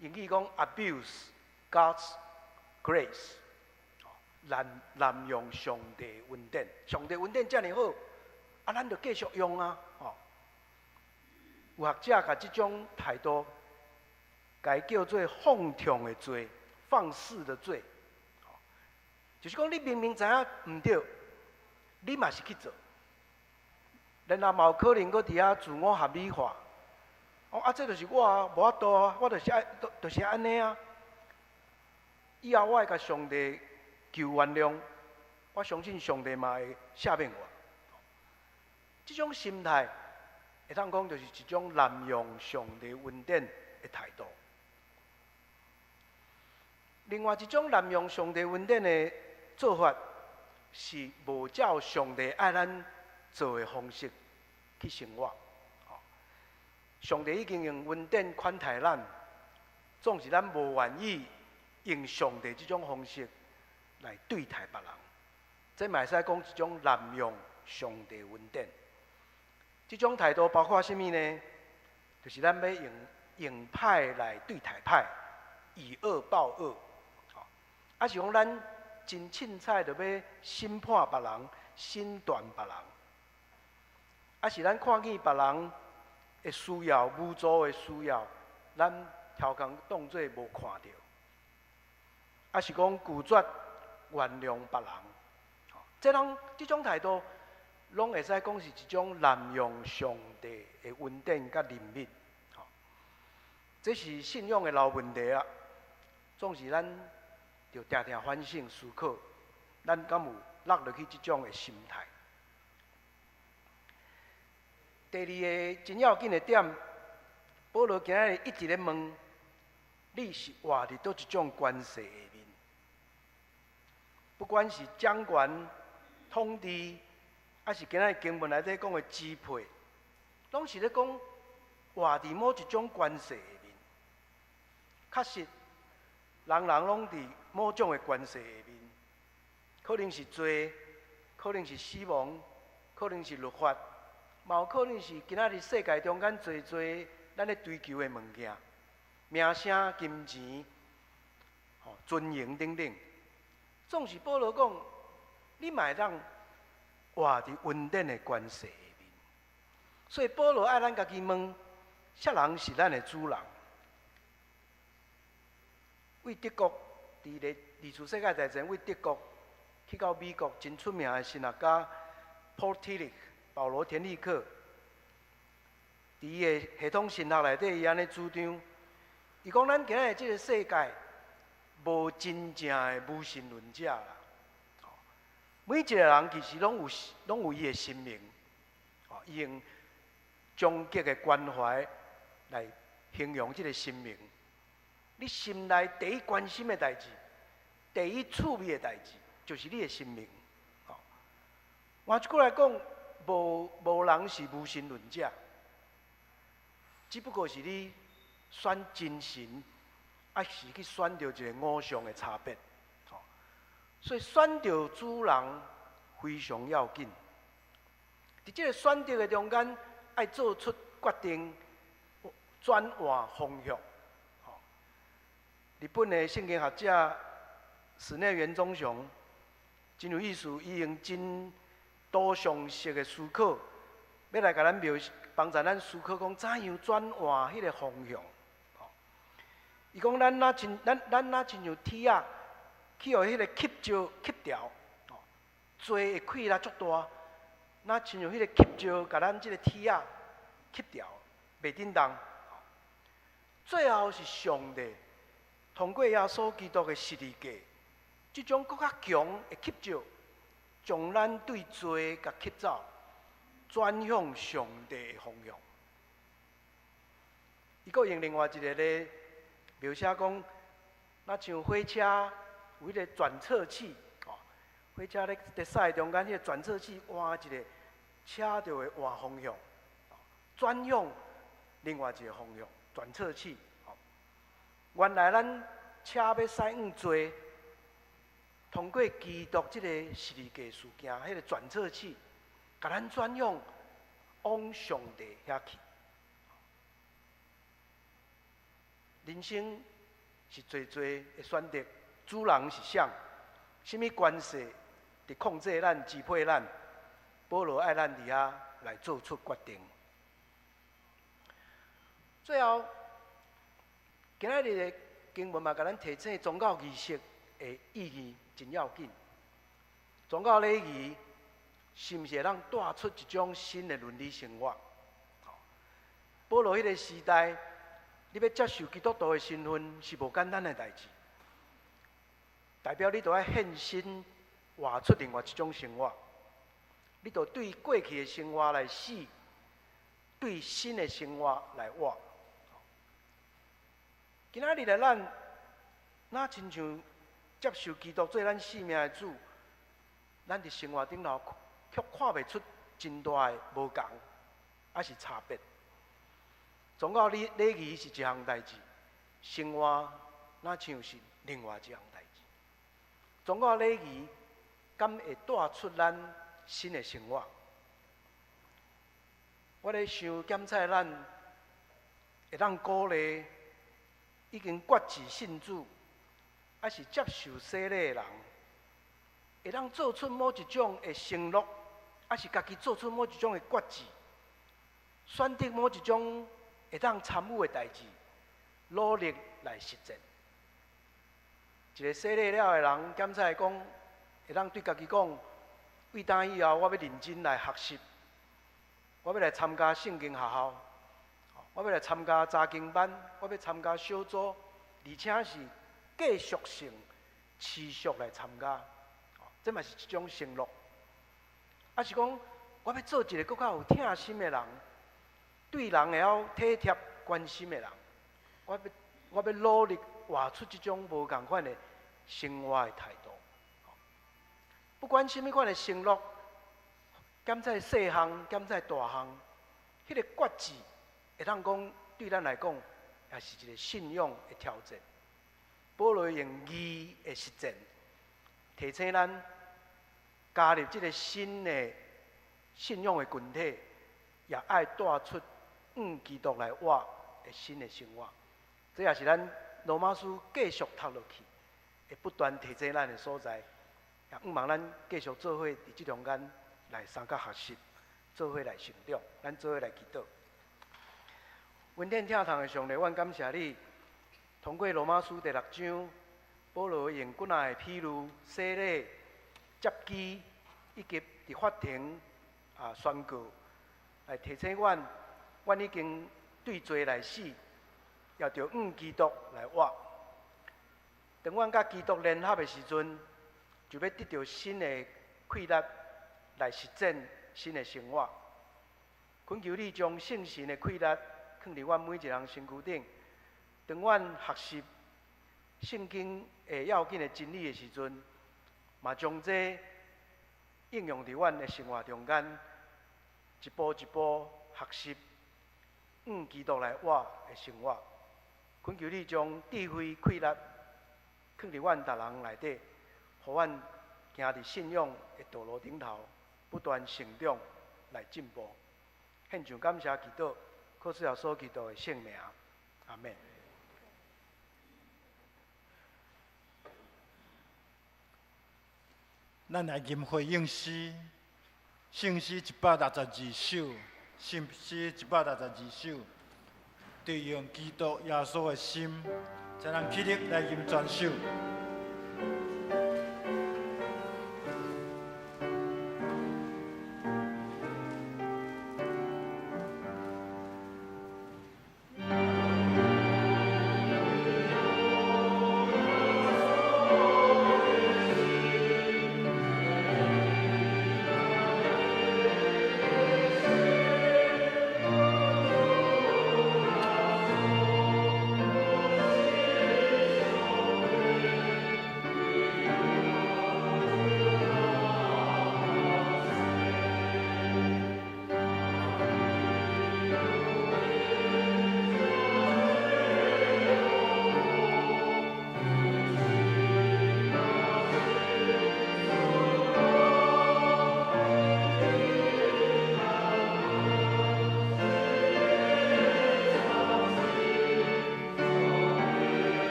英語講 abuse God's grace，濫用上帝恩典。上帝恩典遮爾好，啊，咱就繼續用啊！吼，有學者共這種態度，共伊叫做放縱的罪、放肆的罪。就是講你明明知影毋對，你嘛是去做，然後嘛有可能閣佇遐自我合理化。哦，啊，這就是我啊，無法度啊，我就是愛，就是按呢啊。以後我會共上帝求原諒，我相信上帝嘛會赦免我。這種心態，會當講就是一種濫用上帝恩典的態度。另外一種濫用上帝恩典的做法，是無照上帝愛咱做的方式去生活。上帝已經用恩典款待咱，總是咱無願意用上帝這種方式來對待別人，這嘛會使講一種濫用上帝恩典。這種態度包括啥物呢？就是咱欲用歹來對待歹，以惡報惡，抑是講咱真凊彩就欲審判別人、審斷別人，抑是咱看見別人的需要、無助的需要，咱佻空當做無看著，抑是講拒絕原諒別人，這種態度，攏會使講是一種濫用上帝的恩典佮憐憫，這是信仰的老問題啊。總是咱著定定反省思考，咱敢有落落去這種的心態？第二个真要緊的點，保羅今仔日一直咧問，你是活佇佗一種權勢下面？不管是掌權、統治，抑是今仔日經文內底講的支配，攏是咧講活佇某一種權勢下面。確實，人人攏佇某種的權勢下面，可能是罪，可能是死亡，可能是律法，嘛有可能是今仔日世界中間濟濟咱咧追求的物件，名聲、金錢，吼，尊荣等等。總是保羅講，你嘛會當活佇恩典的權勢下面。所以保羅愛咱家己問：啥人是咱的主人？為德國佇咧二次世界大戰，為德國去到美國真出名的神學家 Paul Tillich 保羅田立克，佇伊的系統神學內底，伊按呢主張，伊講咱今仔日這个世界無真正的無神論者啦。每一个人其實攏有伊的神明，伊用終極的關懷來形容這个神明。你心內第一關心的代誌，第一趣味的代誌，就是你的神明。換一句來講，無人是無神論者，只不過是你選真神，抑是去選著一个偶像的差別。所以選著主人非常要緊。佇這个選擇的中間，愛做出決定，轉換方向。日本的聖經學者矢內原忠雄真有意思，伊用真圖像式的思考，欲來共咱描幫助咱思考講怎樣轉換彼个方向。伊講咱若親咱咱若親像鐵仔，去予彼个吸石吸牢，罪的氣力足大，若親像彼个吸石共咱這个鐵仔吸牢，袂振動。最後是上帝通過耶穌基督的十字架，這種閣較強的吸石，將咱對罪共吸走，轉向上帝的方向。伊閣用另外一个例描寫講，若像火車有彼个轉測器，火車咧佇駛中間，彼个轉測器換一个車就會換方向，轉向另外一个方向，轉測器。原來咱車欲駛往罪，通過基督這个十字架事件，彼个轉測器，共咱轉向往上帝遐去。人生是濟濟的選擇，主人是誰？啥物權勢佇控制咱、支配咱？保羅愛咱佇遐來做出決定。最後，今仔日的經文嘛，共咱提醒宗教儀式的意義真要緊。宗教禮儀是毋是會當帶出一種新的倫理生活？保羅彼个時代，你欲接受基督徒的身份是無簡單的代誌，代表你著愛獻身，活出另外一種生活。你著對過去的生活來死，對新的生活來活。今仔日的咱，若親像接受基督做咱性命的主，咱佇生活頂頭卻看袂出真大的無仝，抑是差別。宗教禮禮儀是一項代誌，生活若像是另外一項代誌。宗教禮儀敢會帶出咱新的生活？我咧想檢查咱會當鼓勵已經決志信主，抑是接受洗禮的人，會當做出某一種的承諾，抑是家己做出某一種的決志，選擇某一種會當參與的代誌，努力來實踐。一个洗禮了的人，檢查講，會當對家己講，對今以後，我欲認真來學習，我欲來參加聖經學校，我欲來參加查經班，我欲參加小組，而且是繼續性、持續來參加，這嘛是一種承諾。抑是講，我欲做一个閣較有疼心的人，對人會曉體貼關心的人，我欲努力活出這種無仝款的生活的態度。不管啥物款的承諾，檢查細項，檢查大項，彼个決志會當講對咱來講，也是一个信仰的挑戰。保羅用義的實踐，提醒咱加入這个新的信仰的群體，也愛帶出向基督來活的新的生活。這也是咱羅馬書繼續讀落去。會不斷提醒咱的所在，也向望咱繼續做伙佇這中間來相佮學習，做伙來成長，咱做伙來祈禱。恩典疼痛的上帝，阮感謝你，通過羅馬書第六章，保羅用幾若个譬喻、洗禮、接機以及佇法庭宣告，來提醒阮，阮已經對罪來死，也著向基督來活。當阮佮基督聯合的時陣，就欲得著新的氣力來實踐新的生活。懇求你將聖神的氣力放佇阮每一人身軀頂。當阮學習聖經的要緊的真理的時陣，嘛將這應用佇阮的生活中間，一步一步學習向基督來活的生活。懇求你將智慧氣力放佇阮逐人內底，予阮行佇信仰的道路頂頭，不斷成長來進步。獻上感謝祈禱，靠主耶穌基督的聖名，阿們。咱來吟回應詩，聖詩162首，聖詩162首，得用基督耶穌的心，請咱起立來吟全首。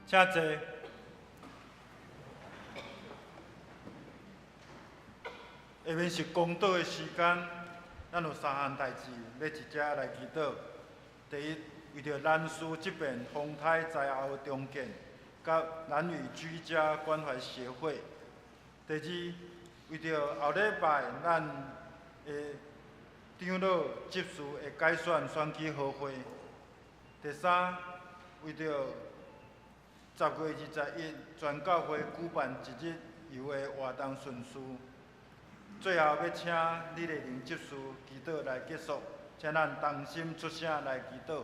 請坐。下面是公禱的時間，咱有三項代誌欲一齊來祈禱。第一，為著南勢這邊風颱災後重建，佮蘭嶼居家關懷協會。第二，為著後禮拜咱的長老執事的改選選舉好會。第三，為著10月21全教會舉辦一日遊的活動順序。最後欲請李麗玲執事祈禱來結束，請咱同心出聲來祈禱。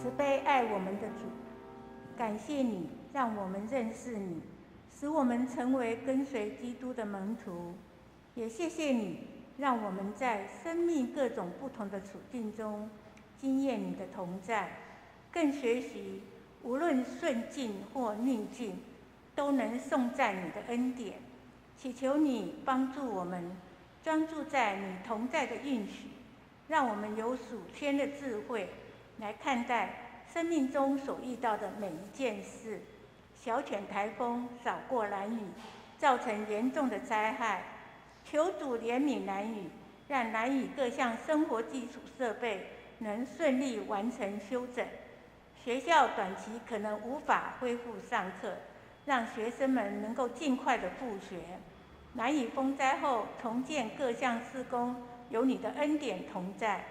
慈悲愛我們的主，感謝你讓我們認識你，使我們成為跟隨基督的門徒。也謝謝你讓我們在生命各種不同的處境中經驗你的同在，更學習無論順境或逆境，都能頌讚你的恩典。祈求你幫助我們專注在你同在的應許，讓我們有屬天的智慧來看待生命中所遇到的每一件事。小犬颱風掃過蘭嶼，造成嚴重的災害。求主憐憫蘭嶼，讓蘭嶼各項生活基礎設備能順利完成修整。學校短期可能無法恢復上課，讓學生們能夠盡快的復學。蘭嶼風災後重建各項施工，有你的恩典同在，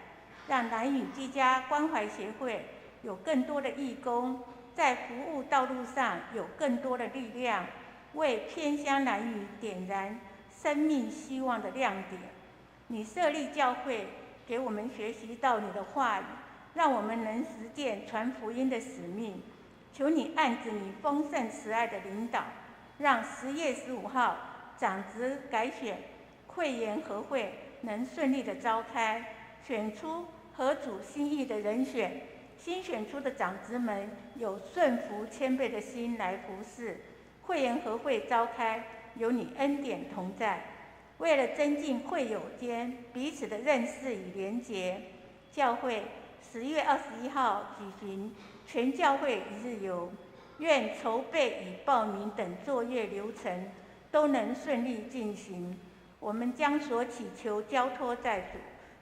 讓蘭嶼居家關懷協會有更多的義工，在服務道路上有更多的力量，為偏鄉蘭嶼點燃生命希望的亮點。你設立教會，給我們學習到你的話語，讓我們能實踐傳福音的使命。求你按著你豐盛慈愛的領導，讓10月15號長執改選會員合會能順利的召開，選出合主心意的人選。新選出的長執們有順服謙卑的心來服侍。會員合會召開，有你恩典同在。為了增進會友間彼此的認識與連結，教會10月21號舉行全教會一日遊，願籌備與報名等作業流程都能順利進行。我們將所祈求交託在主，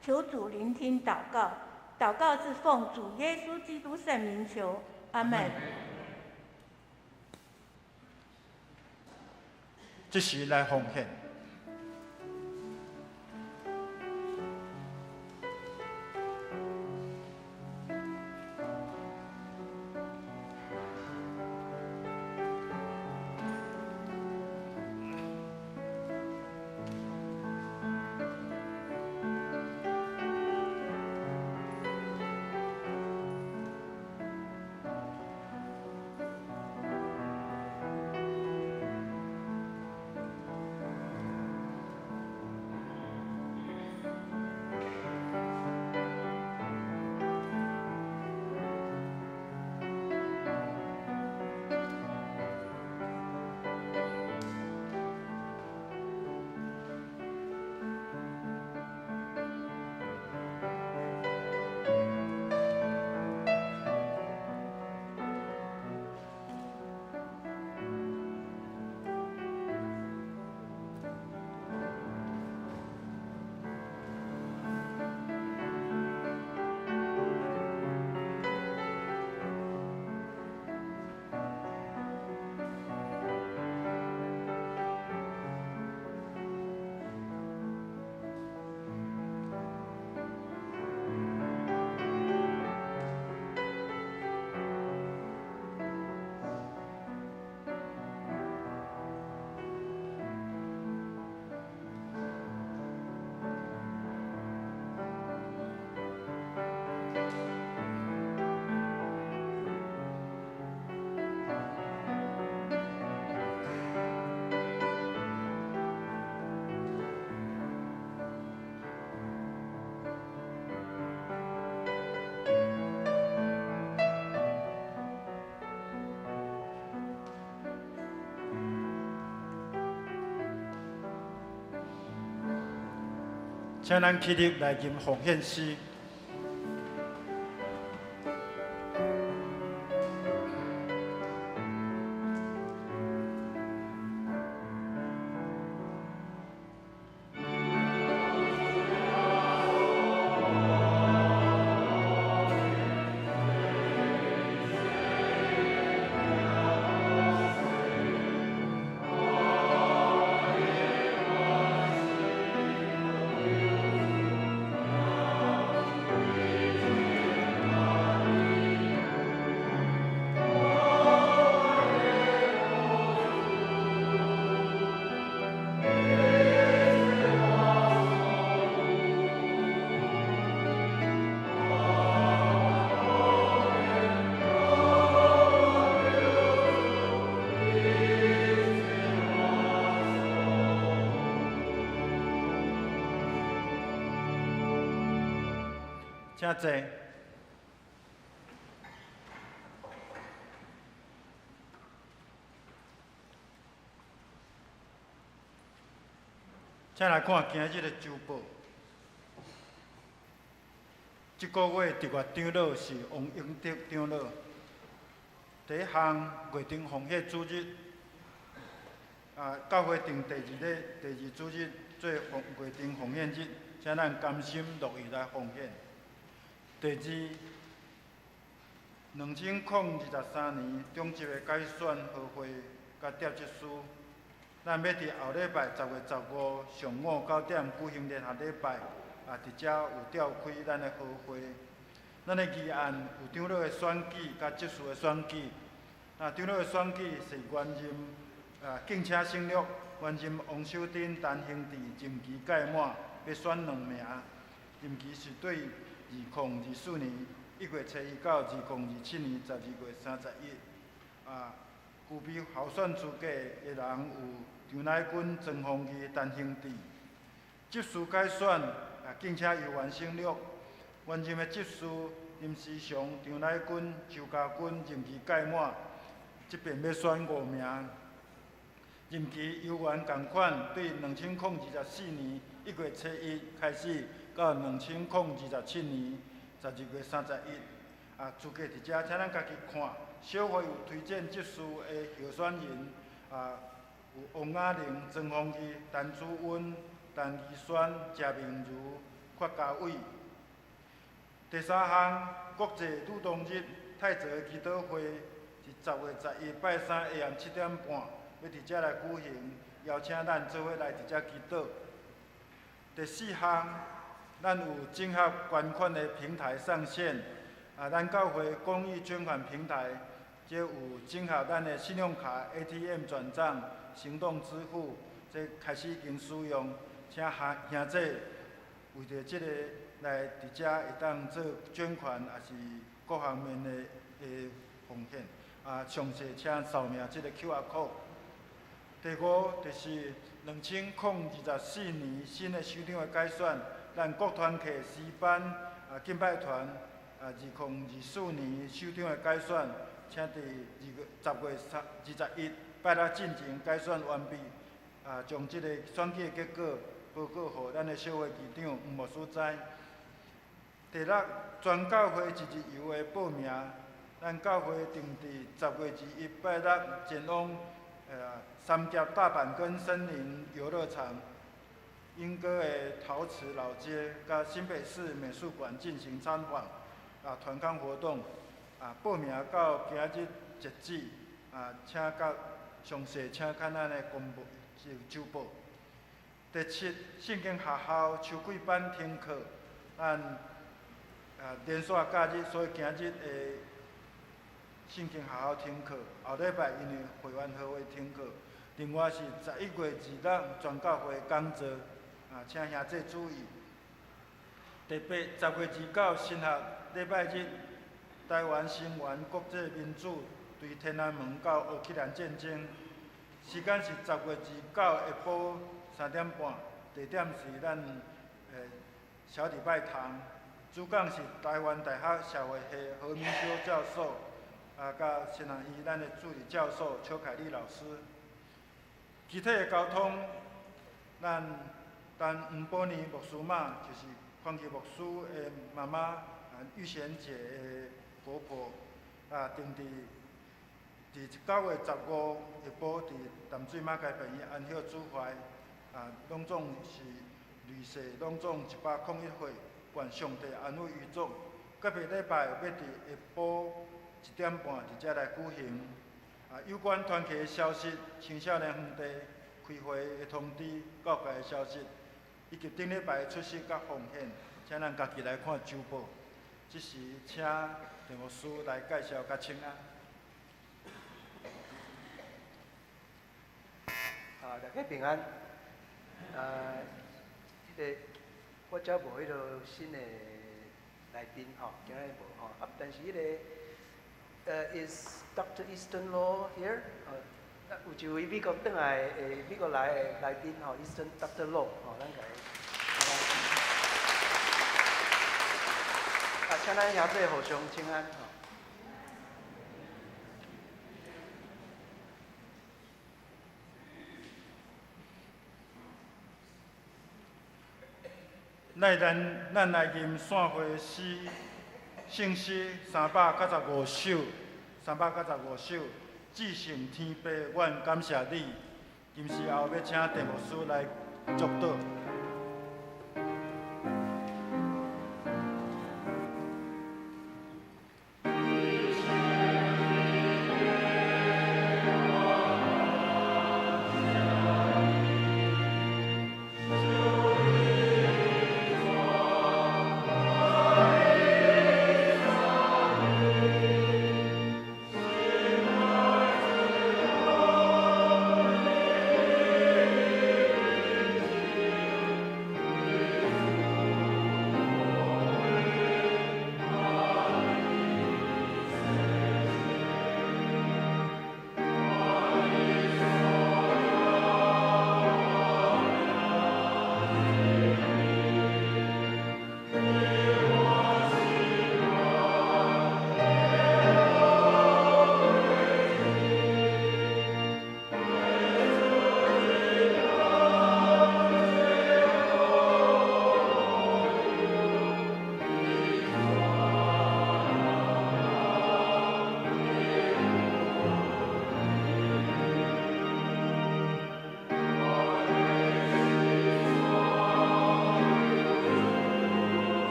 求主聆聽禱告。禱告是奉主耶穌基督聖名求，阿門。這時來奉獻。請咱起立來吟奉獻詩。請坐。請來看今日的週報。這個月特別長老是王英德長老。第一項月頂奉獻主日，教會定第二日第二主日做奉月頂奉獻日，請咱甘心樂意來奉獻。第二，2023年長執的改選和會佮調執事，咱欲佇後禮拜10月15上午9點舉行聯合禮拜，也佇遮有召開咱的和會。咱的議案有長老的選舉佮執事的選舉。啊，長老的選舉是原任敬請省略，原任王守珍、陳興智任期屆滿，欲選兩名，任期是對2024年1月初1到2027年12月31。具備候選資格的人有張乃君、庄宏義、陳興智。執事改選，敬請由原省略。原任的執事林思祥、張乃君、周家軍任期屆滿，這邊欲選五名。任期猶原仝款，對2024年1月初1開始到2027年12月31。資格佇遮，請咱家己看。小會有推薦執事的候選人，有王雅玲、莊宏義、陳子溫、陳怡萱、謝明如、郭家偉。第三項，國際女童日泰澤祈禱會是10月11拜三下暗7點半，欲佇遮來舉行，邀請咱做伙來佇遮祈禱。第四項，咱有整合捐款的平台上線，咱教會公益捐款平台，這有整合咱的信用卡、ATM 轉帳、行動支付，這開始已經使用，請兄弟為著這個來佇遮會當做捐款，也是各方面的奉獻。詳細請掃描這個 QR code。第五就是2024年新的首長的改選，咱各團契詩班敬拜團2024年首長的改選，請佇10月21拜六進前改選完畢，將這個選舉的結果報告予咱的小會議長黃牧師知。第六，全教會一日遊的報名，咱教會定佇10月21拜六前往三峽大板根森林遊樂場、鶯歌的陶瓷老街，佮新北市美術館進行參訪，團康活動，報名到今日截止，請佮詳細請看咱的公布週報。第七，聖經學校秋季班停課，咱連續假日，所以今日的聖經學校停課，後禮拜因為會員和會停課。另外是11月26全教會講座，請兄弟注意。第八，10月29神學禮拜日，台灣聲援國際民主對天安門到烏克蘭戰爭，時間是10月29下晡3點半，地點是咱小禮拜堂，主講是台灣大學社會系何明修教授，佮神學院咱的助理教授邱凱麗老師。其他的交通，咱陳黃寶妮牧師媽，就是寬基牧師的媽媽，玉賢姐的婆婆，定佇9月15下晡，佇淡水馬偕病院安息主懷，攏總是累世攏總101歲，願上帝安慰遺族。隔壁禮拜欲佇下晡1點半佇遮來舉行。有關團契的消息、青少年園地開會的通知、教會的消息，以及頂禮拜的出席佮奉獻，請咱家己來看週報。這時，請陳牧師來介紹佮請安。大家平安。我遮無彼个新的來賓吼，今日無吼。但是彼个，Is Dr. Easton Law here？有一位美國轉來的，美國來的來賓吼，Easton Dr. Law 吼，咱共伊。啊，請咱兄弟互相請安。来，咱來吟散會詩，聖詩395首，395首，至聖天父，阮感謝你。今時後欲請鄭牧師來祝禱。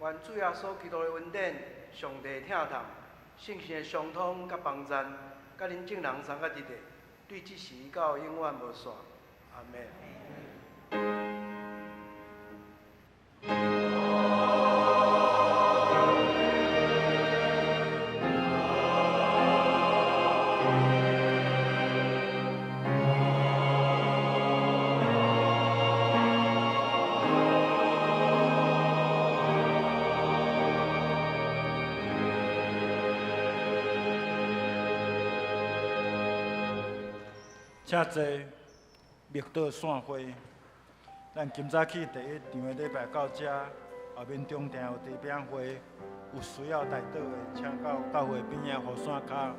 願主耶穌基督的恩典、上帝疼痛、聖神的相通佮幫贊，佮恁眾人三甲一个，對這時到永遠無散。阿們。請坐，默禱散會。咱今早起第一場的禮拜到這，後面中庭有茶餅會，有需要代禱的，請到教會邊仔雨傘跤。